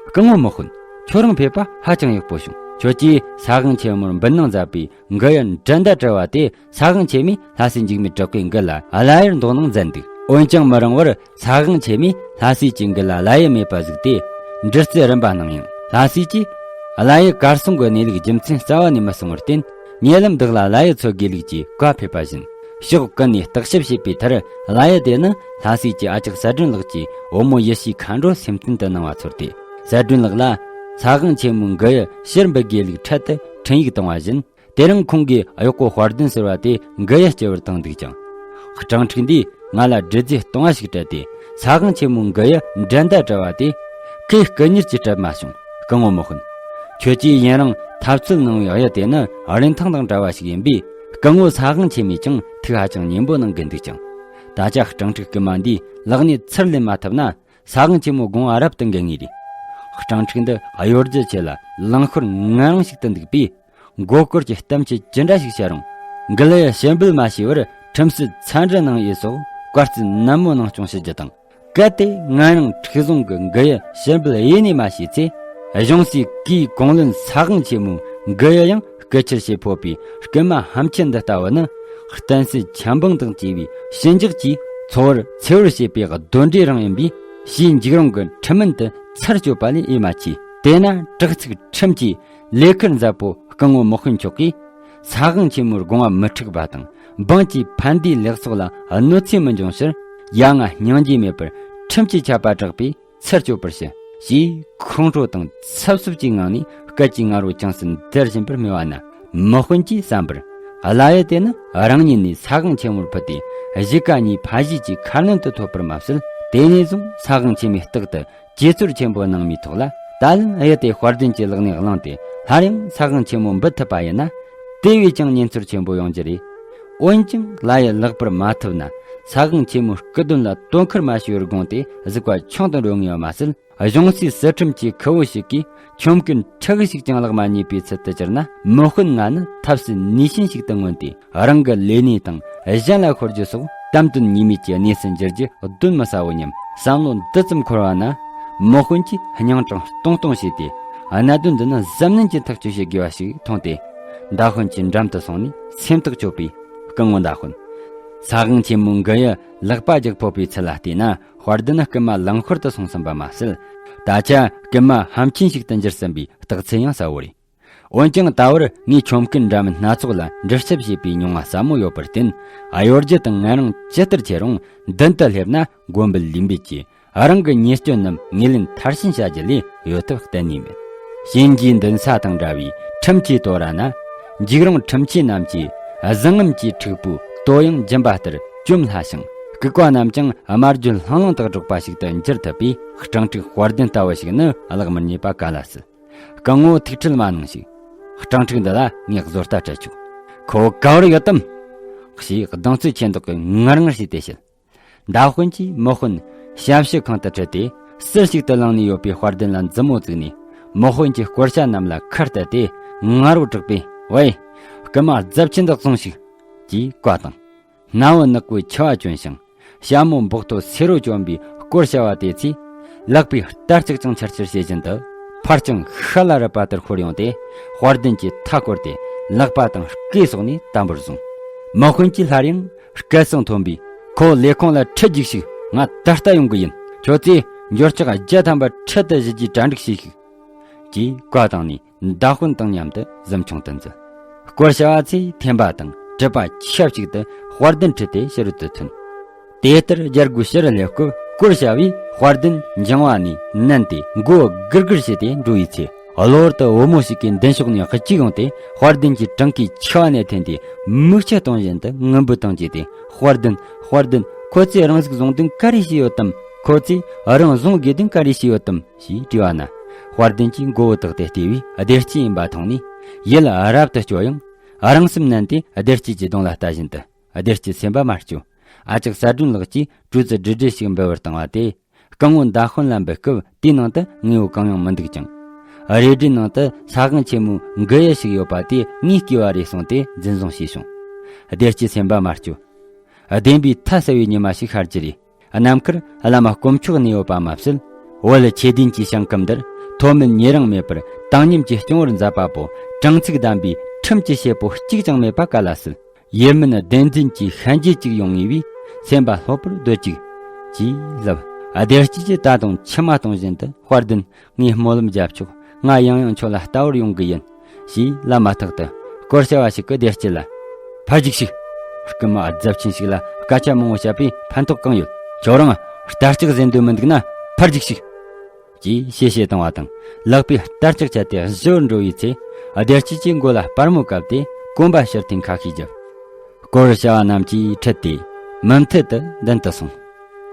སྐུ་ངོ་མི་དཔོན། ཁྱོད་རང་ཕེབས་པ་ཧ་ཅང་ཡག་པོ་བྱུང་། ཁྱོད་ཀྱིས་ས་གང་ཆེན་མོར་འབུལ་གནང་མཛད་པའི་མགུལ་ཡུ་འགྲན་ཟླ་བྲལ་བ་དེ། ས་གང་ཆེན་མོས་ལྷ་སྲས་འཇིགས་མེད་གྲགས་པའི་མགུལ་ལ་བརླ་ཡུར་འདོགས་གནང་མཛད་འདུག་འོན་ཀྱང་མི་རིང་བར། ས་གང་ཆེན་མོས་ལྷ་སྲས་ཀྱི་མགུལ་ལ་བརླ་ཡུར་མེད་པ་གཟིགས་ཏེ། འདྲི་རྩད་རིམ་པ་གནང་ཡང་། ལྷ་སྲས་ཀྱིས། བརླ་ཡུར་གར་སོང་གི་གནས་ལུགས་རྒྱུ་མཚན་རྩ་བ་ནས་མི་གསུང་བར་བརྟེན། ཉེ་ལམ་བདག་ལ་བརླ་ཡུར་འཚོལ་དགོས་ལུགས་ཀྱི་བཀའ་ཕེབས་པ་བཞིན། ཕྱོགས་ཀུན་ནས་བརྟག་ཞིབ་བྱས་པའི་མཐར། བརླ་ཡུར་དེ་ནི་ལྷ་སྲས་ཀྱི་ཨ་ཅག་གསལ་སྒྲོན་ལགས་ཀྱིས་བུ་མོ་ཡེ་ཤེས་མཁའ་འགྲོ་སེམས་རྟེན་དུ་གནང་བ་ཚོར་ཏེ། གསལ་སྒྲོན་ལགས་ལ། ས་གང་ཆེན་མོའི་མགུལ་ཡུ་ཕྱིར་འབུལ་དགོས་ལུགས་འཕྲལ་དུ་འཕྲིན་ཡིག་བཏང་བ་བཞིན། དེ་རིང་ཁོང་གིས་གཡོག་པོ་དཔལ་ལྡན་ཟེར་བ་དེ་མགུལ་ཡུ་སྐྱེལ་བར་བཏང་འདུག་ཀྱང་། སྤྲང་ཕྲུག་འདིས་ང་ལ་དྲི་རྩད་གཏོང་བ་ཞིག་སྤྲད་དེ། ས་གང་ཆེན་མོའི་མགུལ་ཡུ་འགྲན་ཟླ་བྲལ་བ་དེ། ཁོས་སྐུ་གཉེར་གྱིས་སྤྲད་མ་བྱུང་། སྐུ་ངོ་མི་དཔོན། ཁྱོད་ཀྱིས་ཡུན་རིང་འཐབ་རྩོད་གནང་བའི་གཡུ་དེ་ནི་རིན་ཐང་དང་བྲལ་བ་ཞིག་ཡིན་པས། སྐུ་ངོ་ས་གང་ཆེན་མོས་ཀྱང་ཐུགས་ཧ་ཅང་མཉེས་པོ་གནང་གི་འདུག་ཀྱང་། ད་ཆ་སྤྲང་ཕྲུག་རྐུན་མ་འདིས་ལག་ནས་ཚུར་ལེན་མ་ཐུབ་ན། ས་གང་ཆེན་མོ་དགོངས་པ་རབ་ཏུ་འགལ་ངེས་རེད། སྤྲང་ཕྲུག་འདི་གཡོ་སྒྱུ་ཆེ་ལ་ལང་ཤོར་ངན་རང་ཞིག་ཏུ་འདུག་པས། མགོ་སྐོར་གྱི་གཏམ་ཆོས་ཅི་འདྲ་ཞིག་བཤད་རུང་། མགུལ་ཡུ་ཕྱིར་འབུལ་མ་བྱས་པར་ཁྲིམས་སྲོལ་ཚ་འདྲི་གནང་ཡས་སོགས་བཀའ་བརྩི་ནན་མོ་གནང་སྐྱོང་ཞུ་རྒྱུ་དང་། གལ་ཏེ་ང་རང་མཁྲིག་བཟུང་གི་མགུལ་ཡུ་ཕྱིར་འབུལ་ཡེ་ནས་མ་བྱས་ཚེ། གཞུང་སྲིད་གུས་གོང་ལོན་ས་གང་ཆེན་མོའི་མགུལ་ཡུ་ཡང་རྐུ་འཁྱེར་བྱེད་ཕོད་པའི་རྐུན་མ་ཧམ་ཆེན་འདི་ལྟ་བུ་ནི། བསྟན་སྲིད་ཆབ་འབངས་དང་བཅས་པའི་ཞི་འཇགས་ཀྱི་འཚོ་བར་འཚེ་བར་བྱེད་པའི་གདོན་འདྲེ་རང་ཡིན་པས། ཕྱིའི་འཇིགས་རུང་གི་ཁྲིམས་མིན་དུ་ཚར་གཅོད་པ་ལས་འོས་མ་མཆིས། དེས་ན་དྲག་ཚིག་ཁྲིམས་ཀྱི་ལས་ཁུར་མཛད་པོ་སྐུ་ངོ་མི་དཔོན་མཆོག་གིས། ས་གང་ཆེན་མོའི་དགོངས་པ་མི་འཁྲུགས་པ་དང་། འབངས་ཀྱི་ཕན་བདེའི་ལེགས་ཚོགས་ལ་གནོད་འཚེ་མི་འབྱུང་ཕྱིར། ཡ་ང་སྙིང་རྗེ་མེད་པར་ཁྲིམས་ཀྱི་ཆད་པ་བསྲེགས་པས་ཚར་གཅོད་པར་ཞུ། ཞེས་ཁོང་ཁྲོ་དང་འཚབ་འཚུབ་ཀྱི་ངང་ནས་སྐད་ཀྱིས་ངར་བོ་ཅུང་ཟད་འདར་བཞིན་པར་སྨྲས་པ་ན། མི་དཔོན་གྱིས་བསམ་པར། བརླ་ཡུ་དེ་ནི་རང་ཉིད་ནས་ས་གང་ཆེན་མོར་ཕུད་དེ། གཞིས་ཀ་གཉིས་ཕ་གཞིས་ཀྱི་ཁ་གནོན་དུ་ཐོབ་པར་མ་ཟད། དེ་ནས་བཟུང་ས་གང་ཆེན་མོས་རྟག་ཏུ་དཔྱད་ཚུལ་ཆེན་པོ་གནང་མིའི་ཐོག་ལ། ད་ལན་གཡུ་དེ་དཔལ་ལྡན་གྱི་ལག་ནས་བླངས་ཏེ། སླར་ཡང་ས་གང་ཆེན་མོ་འབུལ་ཐུབ་པ་ཡིན་ན། དེ་བས་ཀྱང་གཉེན་ཚོར་ཆེན་པོ་ཡོང་རྒྱུ་རེད། འོན་ཀྱང་བརླ་ཡུ་ལེགས་པར་མ་ཐུབ་ན། ས་གང་ཆེན་མོའི་སྐུ་གདུང་ལ་དོ་ཁུར་མ་བྱས་པར་དགོངས་ཏེ་གཟིགས་པ་ཆུང་དུ་འགྲོ་ངེས་པ་མ་ཟད། གཞུང་སྲིད་སྲིད་ཁྲིམས་ཀྱི་ཁུ་བོ་ཞིག་གིས་ཁྱོམ་རྐུན་ཕྲུ་གུ་ཞིག་ཀྱང་ལག་མ་རྙེད་པའི་ཚུལ་དུ་གྱུར་ན། མི་དཔོན་ང་ནི་ཐབས་སུ་ནུས་ཅན་ཞིག་ཏུ་མངོན་ཏེ། རང་གི་ལས་གནས་དང་གཞན་ལ་ཤོར་རྒྱུ་སོགས་གཏམ་དོན་གཉིས་མེད་ཀྱི་གནས་སུ་འགྱུར་རྒྱུ་གདོན་མི་ཟ་བོ་སྙམ་བསམ་བློ་འདི་ཙམ་འཁོར་བ་ན། མི་དཔོན་གྱིས་སྙིང་དྲང་སྟོང་སྟོང་བྱས་ཏེ། གནད་དོན་འདི་ནི་གཟབ་ནན་གྱིས་ཐག་གཅོད་བྱེད་དགོས་པ་ཞིག་མཐོང་སྟེ། མདའ་དཔོན་གྱི་འགྲམ་དུ་སོང་ནས་སེམས་ཐག་ཆོད་པའི་སྐུ་ངོ་མདའ་དཔོན། ས་གང་ཆེན་མོའི་མགུལ་ཡུ་ལག་པ་རྒྱག་ཕོད་པའི་ཚུལ་ལ་བལྟས་ན། དཔལ་ལྡན་རྐུན་མ་ལང་ཤོར་དུ་སོང་ཟིན་པ་མ་ཟད། ད་ཆ་རྐུན་མ་ཧམ་ཆེན་ཞིག་ཏུ་འགྱུར་ཟིན་པའི་རྟགས་མཚན་ཡང་གསལ་བོ་རེད། འོན་ཀྱང་ད་བར་ངས་ཁྱོམ་རྐུན་འདྲ་མིན་སྣ་ཚོགས་ལ་འདྲི་རྩད་བྱས་པའི་མྱོང་བ་ཟབ་མོ་ཡོད་པར་བརྟེན། གཡོ་སྒྱུ་དང་ངན་རང་ཇི་ལྟར་ཆེ་རུང་མདུན་དུ་སླེབས་ན་མགོ་འབུལ་ལུས་འབུལ་གྱིས། རང་གི་ཉེས་སྐྱོན་རྣམས་ངོས་ལེན་མཐར་ཕྱིན་བྱ་རྒྱུ་ལས་འོས་ཐབས་གཏན་ནས་མེད། གཤིན་རྗེའི་མདུན་ས་དང་འདྲ་བའི་ཁྲིམས་ཀྱི་དོ་ར་ན། འཇིགས་རུང་ཁྲིམས་ཆེན་རྣམས་ཀྱིས་གཟི་རྔམ་གྱི་འཁྲིག་པོའི་དོ་དབྱངས་འབྱིན་པ་ལྟར་བཅོམ་སླ་ཞིང་། ལྐུགས་པ་རྣམས་ཀྱང་དམར་རྒྱུད་ལྷང་ལྷང་དག་སྒྲོག་པ་ཞིག་ཏུ་འགྱུར་ཐུབ་པས། སྤྲང་ཕྲུག་དཔལ་ལྡན་ལྟ་བུ་ཞིག་ནི་གླགས་མི་རྙེད་པ་ག་ལ་སྲིད། སྐུ་ངོ་ཐུགས་ཁྲལ་མ་གནང་ཞིག་སྤྲང་ཕྲུག་འདི་ལ་ངས་བཟོ་ལྟ་སྤྲད་ཆོག་ཁོ་བོ་ག་བར་ཡོད་དམ། ཞེས་གདེང་ཚོད་ཆེ་མདོག་གིས་ངར་ངར་བྱས་ཏེ་བཤད། མདའ་དཔོན་གྱིས་མི་དཔོན་ཞབས་ཕྱི་ཁང་དུ་ཁྲིད་དེ། ཟུར་ཞིག་ཏུ་ལངས་ནས་ཡོད་པའི་དཔལ་ལྡན་ལ་མཛུབ་མོ་བཙུགས་ནས། མི་དཔོན་གྱི་སྐོར་ཤ་རྣམས་ལ་ཁ་གཏད་དེ་ངར་བོ་དྲག་པས། ཝེ། རྐུན་མ་རྫབ་ཆེན་དག་བཟུང་ཞིག་ཅེས་བཀའ་བཏང་། སྣ་བུག་ནག་པོའི་མཆེ་བ་གྱོན་ཞིང་། ཞྭ་མོ་འབོག་ཐོ་སེར་བོ་གྱོན་པའི་སྐོར་བྱ་བ་དེ་ཚོས། ལག་པའི་རྟ་ལྕག་ཀྱང་འཕྱར་འཕྱར་བྱེད་བཞིན་དུ། ཕར་ཅང་ཤ་ལ་རི་པ་ལྟར་ཤོར་ཡོང་སྟེ། དཔལ་ལྡན་གྱི་མཐའ་བསྐོར་ཏེ་ལག་པ་དང་སྐེ་སོགས་ནས་དམ་པོར་བཟུང་། མི་དཔོན་གྱིས་སླར་ཡང་སྐད་གསང་མཐོན་པོས། ཁོ་ལས་ཁུངས་ལ་ཁྲིད་རྒྱུགས་ཤིག། ང་ད་ལྟ་ཡོང་གི་ཡིན། ཁྱོད་ཚོས་འབྱོར་ལྕག་བརྒྱ་ཐམ་པ་ཁྲིད་དུ་གཞུས་རྒྱུའི་གྲ་སྒྲིག་བྱེད་ཤིག། ཅེས་བཀའ་བཏང་ནས། མདའ་དཔོན་དང་མཉམ་དུ་གཟིམ་ཆུང་དུ་འཛུལ། སྐོར་བྱ་བ་ཚོས་འཐེན་པ་དང་གྲུ་པ་ཆབས་ཅིག་ཏུ་དཔལ་ལྡན་ཁྲིད་དེ་ཕྱི་རོལ་དུ་ཐོན། དེ་ལྟར་རྒྱལ་སྒོའི་ཕྱི་རུ་སླེབས་སྐབས། སྐོར་བྱ་བས་དཔལ་ལྡན་འགྱིང་བ་ནས་མནན་ཏེ་མགོ་སྒུར་སྒུར་བྱས་ཏེ་འགྲོ་བའི་ཚེ། གློ་བུར་དུ་བུ་མོ་ཞིག་གིས་མདུན་ཕྱོགས་ནས་གཅིག་ཡོང་སྟེ། དཔལ་ལྡན་གྱི་བྲང་ཁའི་མཆེ་བ་ནས་འཐེན་ཏེ། མིག་ཆུ་གཏོང་བཞིན་དུ་ངུ་འབོད་དང་བཅས་ཏེ། དཔལ་ལྡན། དཔལ་ལྡན། ཁོ་ཚོས་རང་ཟིག་བཟུང་དོན་ག་རེ་བྱས་ཡོད་དམ། ཁོ་ཚོས་རང་བཟུང་དགོས་དོན་ག་རེ་བྱས་ཡོད་དམ། ཞེས་དྲིས་པ་ན། དཔལ་ལྡན་གྱིས་མགོ་བོ་བཏེགས་ཏེ་བལྟས་པས། བདེ་སྐྱིད་ཡིན་པ་མཐོང་ནས། ཡིད་རབ་ཏུ་སྐྱོ་ཡང་། རང་སེམས་མནན་ཏེ་བདེ་སྐྱིད་ཀྱི་གདོང་ལ་ལྟ་བཞིན་དུ། བདེ་སྐྱིད་སེམས་པ་མ་སྐྱོ། ཨ་ཅག་གསལ་སྒྲོན་ལགས་ཀྱིས་གྲོས་ཚུལ་འདྲི་འདྲི་ཞིག་འབུལ་བར་བཏང་བ་དེ། སྐུ་ངོ་མདའ་དཔོན་ལ་འབུལ་སྐབས། དེའི་ནང་དུ་དངོས་པོ་གང་ཡང་མི་འདུག་ཅིང་། རལ་གྲིའི་ནང་དུ་ས་གང་ཆེན་མོའི་མགུལ་ཡུ་ཞིག་ཡོད་པ་དེ་ངས་བརྐུས་པ་རེད་གསུངས་ཏེ་འཛིན་བཟུང་བྱས་བྱུང་། བདེ་སྐྱིད་སེམས་པ་མ་སྐྱོ། བདེན་པའི་མཐའ་གསལ་བའི་ཉི་མ་ཞིག་ཤར་རྒྱུ་རེད། ནམ་མཁར་བླ་མ་དཀོན་མཆོག་གནས་ཡོད་པ་མ་ཟད། བོད་ཆོས་ལྡན་གྱི་ཞིང་ཁམས་འདིར་ཐོག་མེད་ཉེ་རིང་མེད་པར་བཏང་སྙོམས་ཀྱིས་སྐྱོང་བར་མཛད་པ་པོ། དྲང་ཚིག་གདམས་པའི་ཁྲིམས་ཀྱི་བྱེད་པོ་གཅིག་ཀྱང་མེད་པ་ག་ལ་སྲིད། ཡིད་སྨོན་བདེན་འཛིན་གྱི་ཤན་འབྱེད་ཅིག་ཡོང་ངེས་པས། སེམས་པ་ལྷོད་པོར་སྡོད་ཅིག། ཅེས་ལབ། བདེ་སྐྱིད་ཀྱིས་ད་དུང་མཆི་མ་གཏོང་བཞིན་དུ། དཔལ་ལྡན། ངས་སྨོན་ལམ་རྒྱབ་ཆོག། ང་ཡང་ཡང་ཁྱོད་ལ་ལྟ་བར་ཡོང་གི་ཡིན། ཞེས་ལབ་མ་ཐག་ཏུ། སྐོར་བྱ་བ་ཞིག་གིས་བདེ་སྐྱིད་ལ། ཕར་རྒྱུགས་ཤིག། རྐུན་མ་རྫབ་ཆེན་ཞིག་ལ་སྐད་ཆ་མང་བོ་བཤད་པས་ཕན་ཐོགས་གང་ཡོད། ཁྱོད་རང་རྟ་ལྕག་ཟིན་འདོད་མི་འདུག་ན་ཕར་རྒྱུགས་ཤིག། ཅེས་གཤེ་གཤེ་བཏང་བ་དང་། ལག་པས་རྟ་ལྕག་ཁྱེར་ཏེ་གཞུ་བར་འགྲོ་བའི་ཚེ། བདེ་སྐྱིད་ཀྱི་མགོ་ལ་སྤར་མོ་བཀབ་སྟེ་གོམ་པ་ཕྱིར་འཐེན་ཁ་ཤས་བརྒྱབ། སྐོར་བྱ་བ་རྣམས་ཀྱིས་ཁྲིད་དེ་མུ་མཐུད་དུ་མདུན་དུ་སོང་།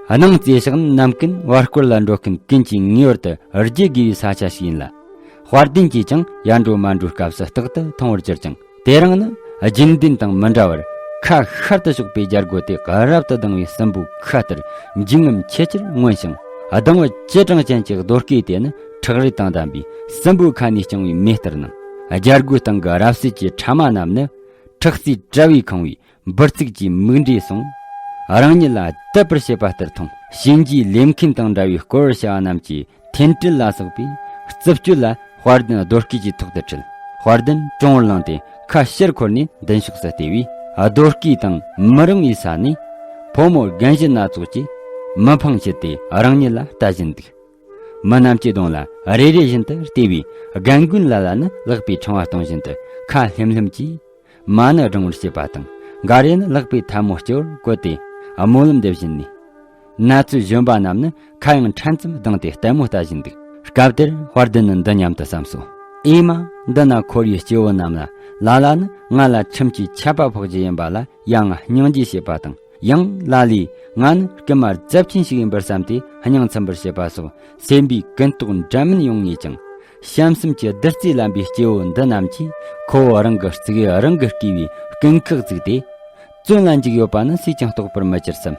སྣང་རྩེ་ཤག་ནམ་ཀུན་བར་སྐོར་ལ་འགྲོ་མཁན་ཀུན་གྱིས་ངེས་པར་དུ་བརྗེད་དགོས་པའི་ས་ཆ་ཞིག་ཡིན་ལ། དཔལ་ལྡན་གྱིས་ཀྱང་ཡར་འགྲོ་མར་འགྲོའི་སྐབས་སུ་རྟག་ཏུ་མཐོང་བར་གྱུར་ཅིང་། དེ་རིང་ནི་རྒྱུན་ལྡན་དང་མི་འདྲ་བར། ཁ་ཤར་དུ་ཕྱོགས་པའི་རྒྱལ་སྒོ་དེ་རབ་ཏུ་ལྡང་བའི་སྲིན་པོའི་ཁ་ལྟར་འཇིགས་རྔམ་ཆེས་ཆེར་མངོན་ཞིང་། སྡང་བ་ཅི་གྲངས་ཅན་གྱི་རྡོ་སྐས་དེ་ནི་ཁྲག་རུས་དང་ལྡན་པའི་སྲིན་པོའི་ཁ་ནས་བརྐྱངས་པའི་མེ་ལྟར་སྣང་། རྒྱལ་སྒོའི་སྟེང་གི་རབ་གསལ་གྱི་ཕྲ་མ་རྣམས་ནི། ཁྲག་རྩའི་དྲ་བས་ཁེངས་པའི་འབུར་ཚིགས་ཀྱི་མིག་འབྲས་སོང་། རང་ཉིད་ལ་བརྡབ་པར་བྱེད་པ་ལྟར་མཐོང་། གཤིན་རྗེའི་ལས་མཁན་དང་འདྲ་བའི་སྐོར་བྱ་བ་རྣམས་ཀྱི་འཐེན་འཁྲུལ་ལ་སོགས་པའི་རྩུབ་སྤྱོད་ལ། དཔལ་ལྡན་རྡོ་སྐས་ཀྱི་ཐོག་ཏུ་ཁྲིད། དཔལ་ལྡན་གྲོང་བར་ལངས་ཏེ་ཁ་ཕྱིར་འཁོར་ནས་མདུན་ཕྱོགས་སུ་བལྟས་པས། རྡོ་སྐས་དང་མི་རིང་བའི་ས་ནས། ཕོ་མོ་རྒན་གཞོན་སྣ་ཚོགས་ཀྱིས་མི་ཕངས་ཕྱིར་ཏེ་རང་ཉིད་ལ་ལྟ་བཞིན་འདུག། མི་རྣམས་ཀྱི་གདོང་ལ་རེ་རེ་བཞིན་དུ་བལྟས་པས། རྒན་རྒོན་ལ་ལ་ནི་ལག་པའི་ཕྲེང་བ་གཏོང་བཞིན་དུ་ཁ་ལྷེམ་ལྷེམ་གྱིས། མ་ཎི་བགྲང་བར་བྱེད་པ་དང་། འགའ་རེ་ནི་ལག་པའི་ཐལ་མོ་སྤྱི་བོར་བཀོད་དེ་སྨོན་ལམ་འདེབས་བཞིན་ནས། ན་ཚོད་གཞོན་པ་རྣམས་ནི་ཁ་ཡང་ཕྲན་ཙམ་གདངས་ཏེ་ལྟད་མོ་ལྟ་བཞིན་འདུག། སྐབས་དེར་དཔལ་ལྡན་ནི་འདི་སྙམ་དུ་བསམས་སོ། ཨེ་མ། འདི་ན་འཁོར་བའི་སྐྱེ་བོ་རྣམས་ལ། ལ་ལ་ནི་ང་ལ་ཁྲིམས་ཀྱི་ཆད་པ་ཕོག་རྒྱུ་ཡིན་པ་ལ་ཡང་སྙིང་རྗེ་བྱེད་པ་དང་། ཡང་ལ་ལས་ང་ནི་རྐུན་མ་རྫབ་ཆེན་ཞིག་ཡིན་པར་བསམས་ཏེ་སྙིང་ཚིམ་པར་བྱེད་པ་སོགས། སེམས་པའི་ཀུན་རྟོག་འདྲ་མིན་ཡོང་ངེས་ཀྱང་། བྱམས་སེམས་ཀྱི་བདུད་རྩིས་བརླན་པའི་སྐྱེ་བོ་འདི་རྣམས་ཀྱིས་ཁོ་བོ་རང་གི་རྩིག་རང་གིས་བརྐུས་པའི་རྐུན་ཁག་བཙུགས་ཏེ། བཙོན་ལ་འཇུག་ཡོད་པ་ནི་སུས་ཀྱང་རྟོགས་པར་མི་འགྱུར་བསམ།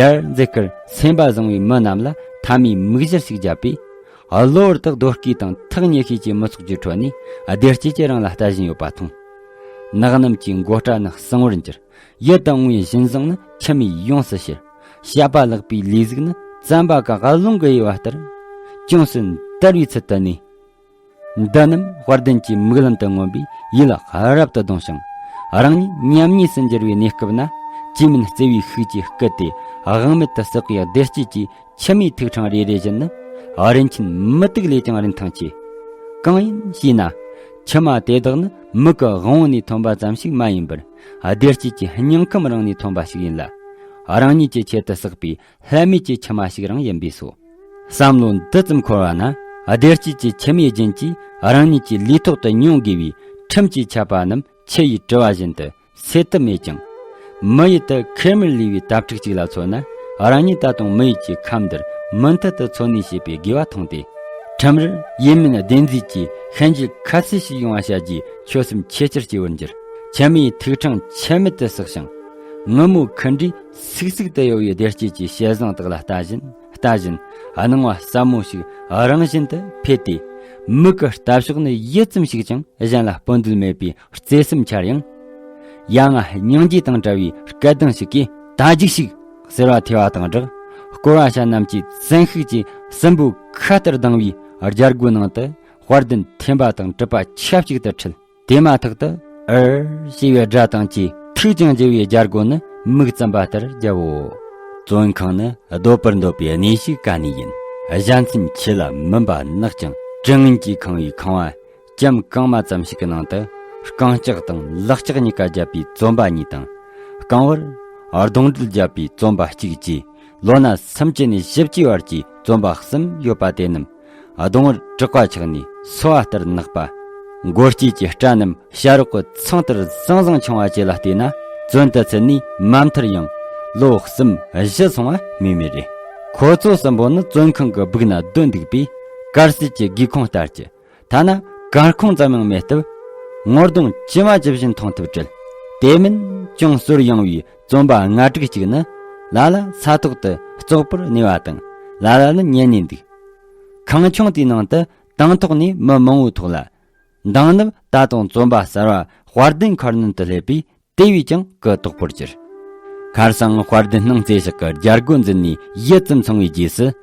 ཡར་འཛེགས་ཁར་སེམས་པ་བཟང་བའི་མི་རྣམས་ལ་མཐའ་མའི་མིག་བཞིར་ཞིག་བརྒྱབ་པས། གློ་བུར་དུ་རྡོ་སྐས་དང་ཐག་ཉེ་ཤོས་ཀྱི་མི་ཚོགས་ཀྱི་ཁྲོད་ནས་བདེ་སྐྱིད་ཀྱིས་རང་ལ་ལྟ་བཞིན་ཡོད་པ་མཐོང་། ནགས་གནམ་གྱི་མགོ་སྐྲ་ནི་གསང་བར་འགྱུར། ཡིད་དུ་འོང་བའི་བཞིན་བཟང་ནི་མཆི་མས་ཡོངས་སུ་ཕྱིར། བཤད་པ་ལགས་པའི་ལས་གཟུགས་ནི་རྩམ་པ་གི་རླུང་གིས་གཡོས་པ་ལྟར། ཅུང་ཟད་འདར་བའི་ཚུལ་དུ་གནས། འདི་རྣམས་དཔལ་ལྡན་གྱི་མིག་ལམ་དུ་མངོན་པས་ཡིད་ལ་རབ་ཏུ་གདུང་ཞིང་། རང་ཉིད་ཉམ་ཉེས་སུ་འགྱུར་བའི་གནས་སྐབས་ན། ཅི་མིན་བརྩེ་བའི་ཤུགས་ཀྱིས་བསྐུལ་ཏེ་དབང་མེད་དུ་བསྲེགས་པའི་བདེ་སྐྱིད་ཀྱི་མཆི་མའི་ཐིགས་ཕྲེང་རེ་རེ་བཞིན་ནི། རིན་ཆེན་མུ་ཏིག་ལས་ཀྱང་རིན་ཐང་ཆེ། གང་ཡིན་ཞེ་ན། མཆི་མ་དེ་དག་ནི་མིག་གི་དབང་པོ་ནས་ཐོན་པ་ཙམ་ཞིག་མ་ཡིན་པར། བདེ་སྐྱིད་ཀྱི་སྙིང་ཁམས་རང་ནས་ཐོན་པ་ཞིག་ཡིན་ལ། རང་ཉིད་ཀྱི་ཆེད་དུ་བསགས་པའི་ལྷད་མེད་ཀྱི་མཆི་མ་ཞིག་རང་ཡིན་པས་སོ། བསམ་བློ་འདི་ཙམ་འཁོར་བ་ན། བདེ་སྐྱིད་ཀྱི་མཆི་མའི་རྒྱུན་གྱིས་རང་ཉིད་ཀྱི་ལུས་ཐོག་ཏུ་མྱོང་དགོས་པའི་ཁྲིམས་ཀྱི་ཆད་པ་རྣམས་ཆུ་ཡིས་བཀྲུ་བ་བཞིན་དུ་སེལ་ཐབས་མེད་ཀྱང་། མི་ཡུལ་དུ་ཁེར་མོར་ལུས་པའི་དྭ་ཕྲུག་ཅིག་ལ་མཚོན་ན། རང་ཉིད་ད་དུང་མི་ཡུལ་གྱི་ཁམས་འདིར་མུ་མཐུད་དུ་འཚོ་གནས་བྱེད་པའི་དགེ་བ་མཐོང་སྟེ། ཁྲིམས་རར་ཡིད་སྨོན་བདེན་རྫུན་གྱི་ཤན་འབྱེད་ཁ་གསལ་ཞིག་ཡོང་བ་བྱ་རྒྱུའི་ཆོད་སེམས་ཆེས་ཆེར་སྐྱེ་བར་འགྱུར། མཆི་མའི་ཐིགས་ཕྲེང་ཆད་མེད་དུ་བསྲེགས་ཤིང་། ངུ་མོ་ཁུ་འབྲས་སིག་སིག་ཏུ་གཡོ་བའི་བདེ་སྐྱིད་ཀྱི་ཞལ་བཟང་དག་ལ་ལྟ་བཞིན་ལྟ་བཞིན། སྣང་བ་ཟབ་མོ་ཞིག་རང་བཞིན་དུ་འཕེལ་ཏེ། མིག་གི་ལྟ་ཕྱོགས་ནི་ཡུད་ཙམ་ཞིག་ཀྱང་གཞན་ལ་སྤོ་འདོད་མེད་པའི་བརྩེ་སེམས་འཆར་ཡང་། ཡ་ང་སྙིང་རྗེ་དང་བྲལ་བའི་སྐད་གདངས་ཤིག་གིས། ད་རྒྱུགས་ཤིག་ཟེར་བ་ཐོས་པ་དང་སྦྲགས། སྐོར་བ་ཤ་རྣམས་ཀྱིས་བཙན་ཤུགས་ཀྱིས་སྲིན་པོའི་ཁ་ལྟར་ལྡང་བའི་རྒྱལ་སྒོའི་ནང་དུ། དཔལ་ལྡན་ཐེམ་པ་དང་གྲུབ་པ་ཆབས་ཅིག་ཏུ་ཁྲིད། དེ་མ་ཐག་ཏུ་ཨར་ཞེས་པའི་སྒྲ་དང་བཅས་ཐུགས་ཀྱང་དགྱེས་པའི་རྒྱལ་སྒོ་ནི་མིག་བཙུམ་པ་ལྟར་རྒྱབ་བོ། བཙོན་ཁང་ནི་སྡོད་པར་འདོད་པའི་གནས་ཤིག་ག་ནས་ཡིན། གཞན་ཚན་ཆུ་ལ་མུན་པ་ནག་ཅིང་དྲི་ངན་གྱིས་ཁེངས་པའི་ཁང་བ་ལྕམ་གང་མ་ཙམ་ཞིག་གི་ནང་དུ། རྐང་ལྕགས་དང་ལག་ལྕགས་གཉིས་ཀ་བརྒྱབ་པའི་བཙོན་པ་གཉིས་དང་། རྐང་བར་གདོང་སྦྲུལ་བརྒྱབ་པའི་བཙོན་པ་གཅིག་བཅས། ལོ་ན་སུམ་ཅུ་ནས་བཞི་བཅུའི་བར་གྱི་བཙོན་པ་གསུམ་ཡོད་པ་དེ་རྣམས་གདོང་བར་དྲེག་པ་ཆགས་ནས་སོ་བ་ལྟར་ནག་པ། མགོ་སྐྱེས་ཀྱི་སྐྲ་རྣམས་བྱ་རོག་གི་ཚང་ལྟར་ཟང་ཟིང་ཆུང་བ་བཅས་ལ་བལྟས་ན། བཙོན་དུ་ཚུད་ནས་མ་མཐར་ཡང་ལོ་གསུམ་བཞི་སོང་བ་སྨོས་མེད་རེད། ཁོ་ཚོ་གསུམ་པོ་ནི་བཙོན་ཁང་གི་སྦུག་ན་སྡོད་འདུག་པས། དཀར་གསལ་གྱི་སྒེའུ་ཁུང་ལྟར་གྱི། ཐ་ན་གར་ཁུང་ཙམ་ཡང་མེད་སྟབས། ངོ་གདོང་ཇི་མ་ཇི་བཞིན་མཐོང་ཐུབ་བྲལ། དེ་མིན་ཅུང་ཟོར་ཡང་བའི་བཙོན་པ་ལྔ་དྲུག་ཅིག་ནི་ལ་ལ་ས་ཐོག་ཏུ་བཙོག་པོར་གནས་པ་དང་། ལ་ལ་ནི་ཉལ་ནས་འདུག། ཁང་ཆུང་དེའི་ནང་དུ་དང་ཐོག་ནས་མི་མང་བོའི་ཐོག་ལ། མདང་ནུབ་ད་དུང་བཙོན་པ་གསར་བ་དཔལ་ལྡན་ཁར་སྣོན་དུ་སླེབས་པས། དེ་བས་ཀྱང་གུ་དོག་པོར་གྱུར། ཁར་སང་དཔལ་ལྡན་སྣང་རྩེ་ཞིག་གི་རྒྱལ་སྒོ་འཛུལ་ནས་ཡིད་ཙམ་སོང་བའི་རྗེས་སུ།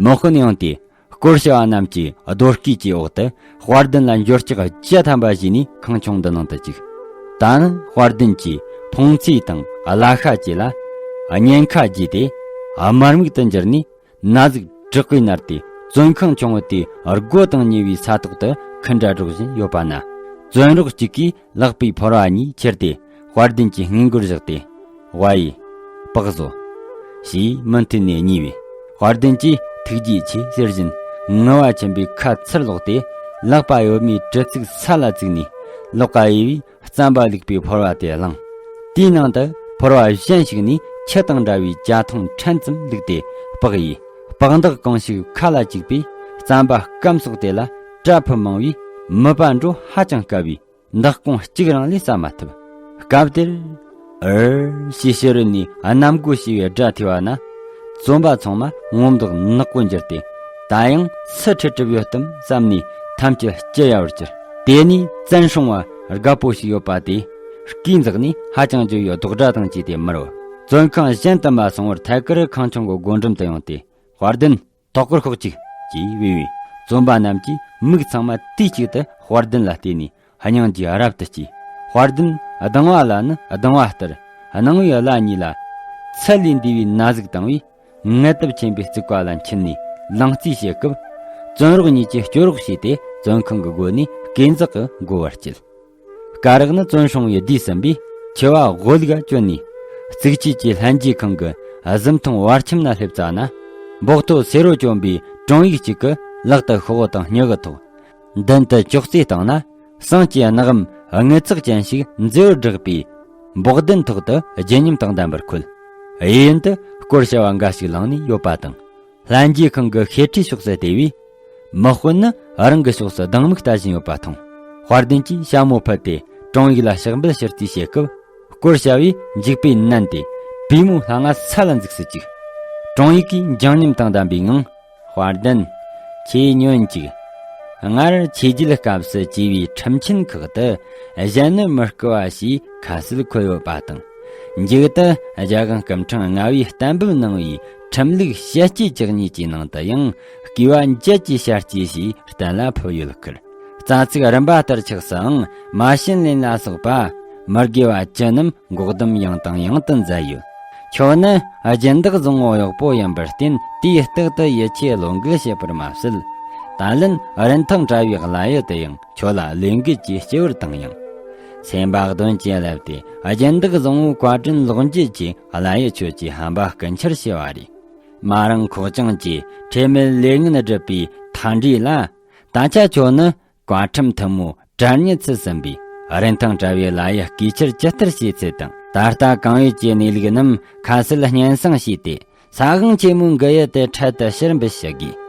མི་དཔོན་ཡོང་སྟེ། སྐོར་བྱ་བ་རྣམས་ཀྱིས་རྡོ་སྐས་ཀྱི་འོག་ཏུ་དཔལ་ལྡན་ལ་འབྱོར་ལྕག་བཅུ་ཐམ་པ་བྱས་ནས་ཁང་ཆུང་འདི་ནང་དུ་བཅུག། ད་ནི་དཔལ་ལྡན་གྱིས་ཕོང་ཚོས་དང་གླ་ཤ་བཅས་ལ་གཉན་ཁ་བརྒྱུས་ཏེ་དམར་མིག་ཏུ་འགྱུར་ནས། ན་ཟུག་དྲག་པོས་མནར་ཏེ། བཙོན་ཁང་ཆུང་ངུ་དེའི་སྒོ་དང་ཉེ་བའི་ས་ཐོག་ཏུ་ཁུ་འདྲ་སྒྲོག་བཞིན་ཡོད་པ་ན། བཙོན་རོགས་གཅིག་གིས་ལག་པའི་ཕོར་བ་གཉིས་ཁྱེར་ཏེ། དཔལ་ལྡན་གྱི་སྔས་མགོར་བཞག་སྟེ། ཝའི། པགས་བཟོ། ཞེས་མུ་མཐུད་ནས་བསྙིས་པས། དཔལ་ལྡན་གྱིས་ཐུགས་རྗེ་ཆེ་ཟེར་བཞིན་ངུ་བ་ཆེན་པོས་ཁ་ཚུར་ལོག་སྟེ། ལག་པ་གཡོན་མའི་གྲི་ཚིགས་ས་ལ་བཙུགས་ནས། ལག་པ་གཡས་པས་རྩམ་པ་བླུགས་པའི་ཕོར་བ་དེ་བླངས། དེའི་ནང་དུ་ཕོར་བ་གཞན་ཞིག་ནས་ཆུ་དང་འདྲ་བའི་ཇ་ཐུང་ཕྲན་ཙམ་བླུགས་ཏེ་སྤགས་ཡིས། སྤགས་འདག་གང་ཞིག་ཁ་ལ་བཅུག་པས། རྩམ་པ་སྐམ་སོགས་དེ་ལ་སྐྲ་ཕུབ་མང་བས། མིད་པ་འགྲོ་ཧ་ཅང་དཀའ་བས། འདག་ཀོང་གཅིག་རང་ལས་ཟ་མ་ཐུབ། སྐབས་དེར། ཨར་ཞེས་ཕྱི་རོལ་ནས་གནམ་སྒོ་ཕྱེ་བའི་སྒྲ་ཐོས་པ་ན། བཙོན་པ་ཚང་མ་ངོ་མདོག་ནག་པོ་འགྱུར་ཏེ། ད་ཡང་སུ་ཁྲིད་གྲུབ་ཡོད་དམ་བསམ་ནས་ཐམས་ཅད་སྐྱི་གཡའ་བར་གྱུར། དེ་ནས་བཙན་སྲུང་བ་རྒད་པོ་ཞིག་ཡོད་པ་དེས་སྐས་འཛེགས་ནས་ཧ་ཅང་རྒྱུ་བའི་རྡོག་སྒྲ་དང་བཅས་ཏེ་མར་བབས། བཙོན་ཁང་གཞན་དུ་མ་སོང་བར་ཐད་ཀར་ཁང་ཆུང་གི་སྒོ་འགྲམ་དུ་ཡོང་སྟེ། དཔལ་ལྡན། ཐོག་ཀར་ཤོག་ཅིག་ཅེས་བོས་པས། བཙོན་པ་རྣམས་ཀྱིས་མིག་ཚང་མ་དུས་གཅིག་ཏུ་དཔལ་ལྡན་ལ་བལྟས་ནས་སྙིང་རྗེ་རབ་ཏུ་སྐྱེས། དཔལ་ལྡན་སྡང་བ་ལ་ནི་སྡང་བ་ལྟར། སྣང་བའི་བླ་གཉིས་ལ་ཚད་ལས་འདས་པའི་ན་ཟུག་བཏང་བས། ངལ་དུབ་ཆེན་པོས་བཙུགས་པ་ལ་འཁྱུད་ནས་ལང་རྩིས་བྱེད་སྐབས། བཙོན་རོགས་གཉིས་ཀྱིས་སྐྱོ་རོགས་བྱས་ཏེ། བཙོན་ཁང་གི་སྒོ་ནས་སྐས་འཛེག་གི་སྒོ་བར་བསྐྱལ། སྐ་རགས་ནི་བཙོན་སྲུང་བའི་ལྡེ་ཟིན་པས། མཆེ་བ་དབུ་ལུག་ག་གྱོན་ནས། གཙུག་ཆས་ཀྱི་ལྷན་རྒྱས་ཁང་གི་གཟིམ་ཐུང་བར་ཁྱིམ་ན་སླེབས་ཙ་ན། འབོག་ཐོ་སེར་བོ་གྱོན་པའི་དྲུང་ཡིག་ཅིག་གིས་ལག་ཏུ་ཤོག་བུ་དང་སྨྱུ་གུ་ཐོགས། མདུན་དུ་ཅོག་ཙེ་བཏང་ན། ཟངས་ཀྱི་སྣག་བུམ་དངུལ་ཚགས་ཅན་ཞིག་མཛེས་པོར་བསྒྲགས་པའི་འབོག་ལྡན་ཐོག་ཏུ་བརྗིད་ཉམས་དང་ལྡན་པར་འཁོད། གཡས་གཡོན་དུ་སྐོར་བྱ་བ་འགའ་ཞིག་ལངས་ནས་ཡོད་པ་དང་། ལྷན་རྒྱས་ཁང་གི་ཤེལ་ཁྲིའི་ཕྱོགས་སུ་བལྟས་པས། མི་དཔོན་ནི་རང་གི་ཕྱོགས་སུ་སྡང་མིག་ལྟ་བཞིན་ཡོད་པ་མཐོང་། དཔལ་ལྡན་གྱིས་ཞྭ་མོ་ཕུད་དེ་དྲུང་ཡིག་ལ་ཕྱག་འབུལ་ཕྱིར་རྩིས་བྱེད་སྐབས། སྐོར་བྱ་བས་འཇིགས་པས་མནན་ཏེ་པུས་མོ་ལྷ་ང་ས་ལ་འཛུགས་སུ་བཅུག། དྲུང་ཡིག་གིས་འཇིགས་ཉམས་དང་ལྡན་པའི་ངང་། དཔལ་ལྡན། ཁྱེད་ཉོན་ཅིག། སྔར་ཆོས་རྒྱལ་སྐབས་སུ་བཅས་པའི་ཁྲིམས་ཆེན་ཁག་ཏུ། གཞན་ནི་མི་རྐུ་བ་ཞེས་ཁ་གསལ་འཁོད་ཡོད་པ་དང་། མཇུག་ཏུ་རྒྱལ་དབང་སྐུ་ཕྲེང་ལྔ་པས་གཏན་འབེབས་གནང་བའི་ཁྲིམས་ལུགས་ཞལ་གཅེས་བཅུ་གཉིས་ཀྱི་ནང་དུ་ཡང་བརྐུས་པ་འཇལ་གྱི་བྱ་སྤྱོད་ཞེས་གཏན་ལ་ཕབ་ཡོད་ཁར། རྩ་ཚིག་རིམ་པ་ལྟར་ཆགས་སུའང་མ་བྱིན་ལེན་ལ་སོགས་པ་མི་དགེ་བ་བཅུ་རྣམས་འགོག་སྡོམ་ཡང་དང་ཡང་དུ་མཛད་ཡོད། ཁྱོད་ནི་སྦྱིན་བདག་བཟང་བོ་གཡོག་པོ་ཡིན་པར་བརྟེན། དུས་རྟག་ཏུ་ཡིད་ཆེས་བློ་འགེལ་བྱེད་པར་མ་ཟད། ད་ལན་རིན་ཐང་བྲལ་བའི་བླ་གཡུལ་དུ་ཡང་ཁྱོད་ལ་བློས་འགེལ་གྱིས་སྤྱི་བོར་བཏང་ཡང་། སེམས་པ་གདོན་གྱིས་བརླབས་ཏེ་སྦྱིན་བདག་བཟང་བོའི་བཀའ་དྲིན་ལོག་འཇལ་གྱིས་བླ་གཡུལ་ཁྱོད་ཀྱི་ཧམ་པ་ཀུན་འཆར་བྱས་པ་རེད། མ་རང་ཁོག་ཅང་གྱིས་ཁྲེལ་མེད་ལས་ངན་བསྒྲུབས་པའི་མཐའ་འབྲས་ལ། ད་ཆ་ཁྱོད་ནི་བཀའ་ཁྲིམས་ཐུན་མོང་དྲ་ཉིད་ཚུལ་ཟིན་པའི་རིན་ཐང་བྲལ་བའི་བླ་གཡུལ་བརྐུས་ཕྱིར་ཇི་ལྟར་བྱས་ཚུལ་དང་། ད་ལྟ་གང་ཡོད་ཀྱི་གནས་ལུགས་རྣམས་ཁ་གསལ་སྙན་སེང་བྱས་ཏེ། ས་དབང་ཆེན་མོའི་མགུལ་གཡུལ་དེ་འཕྲལ་དུ་ཕྱིར་འབུད་ཞུ་དགོས།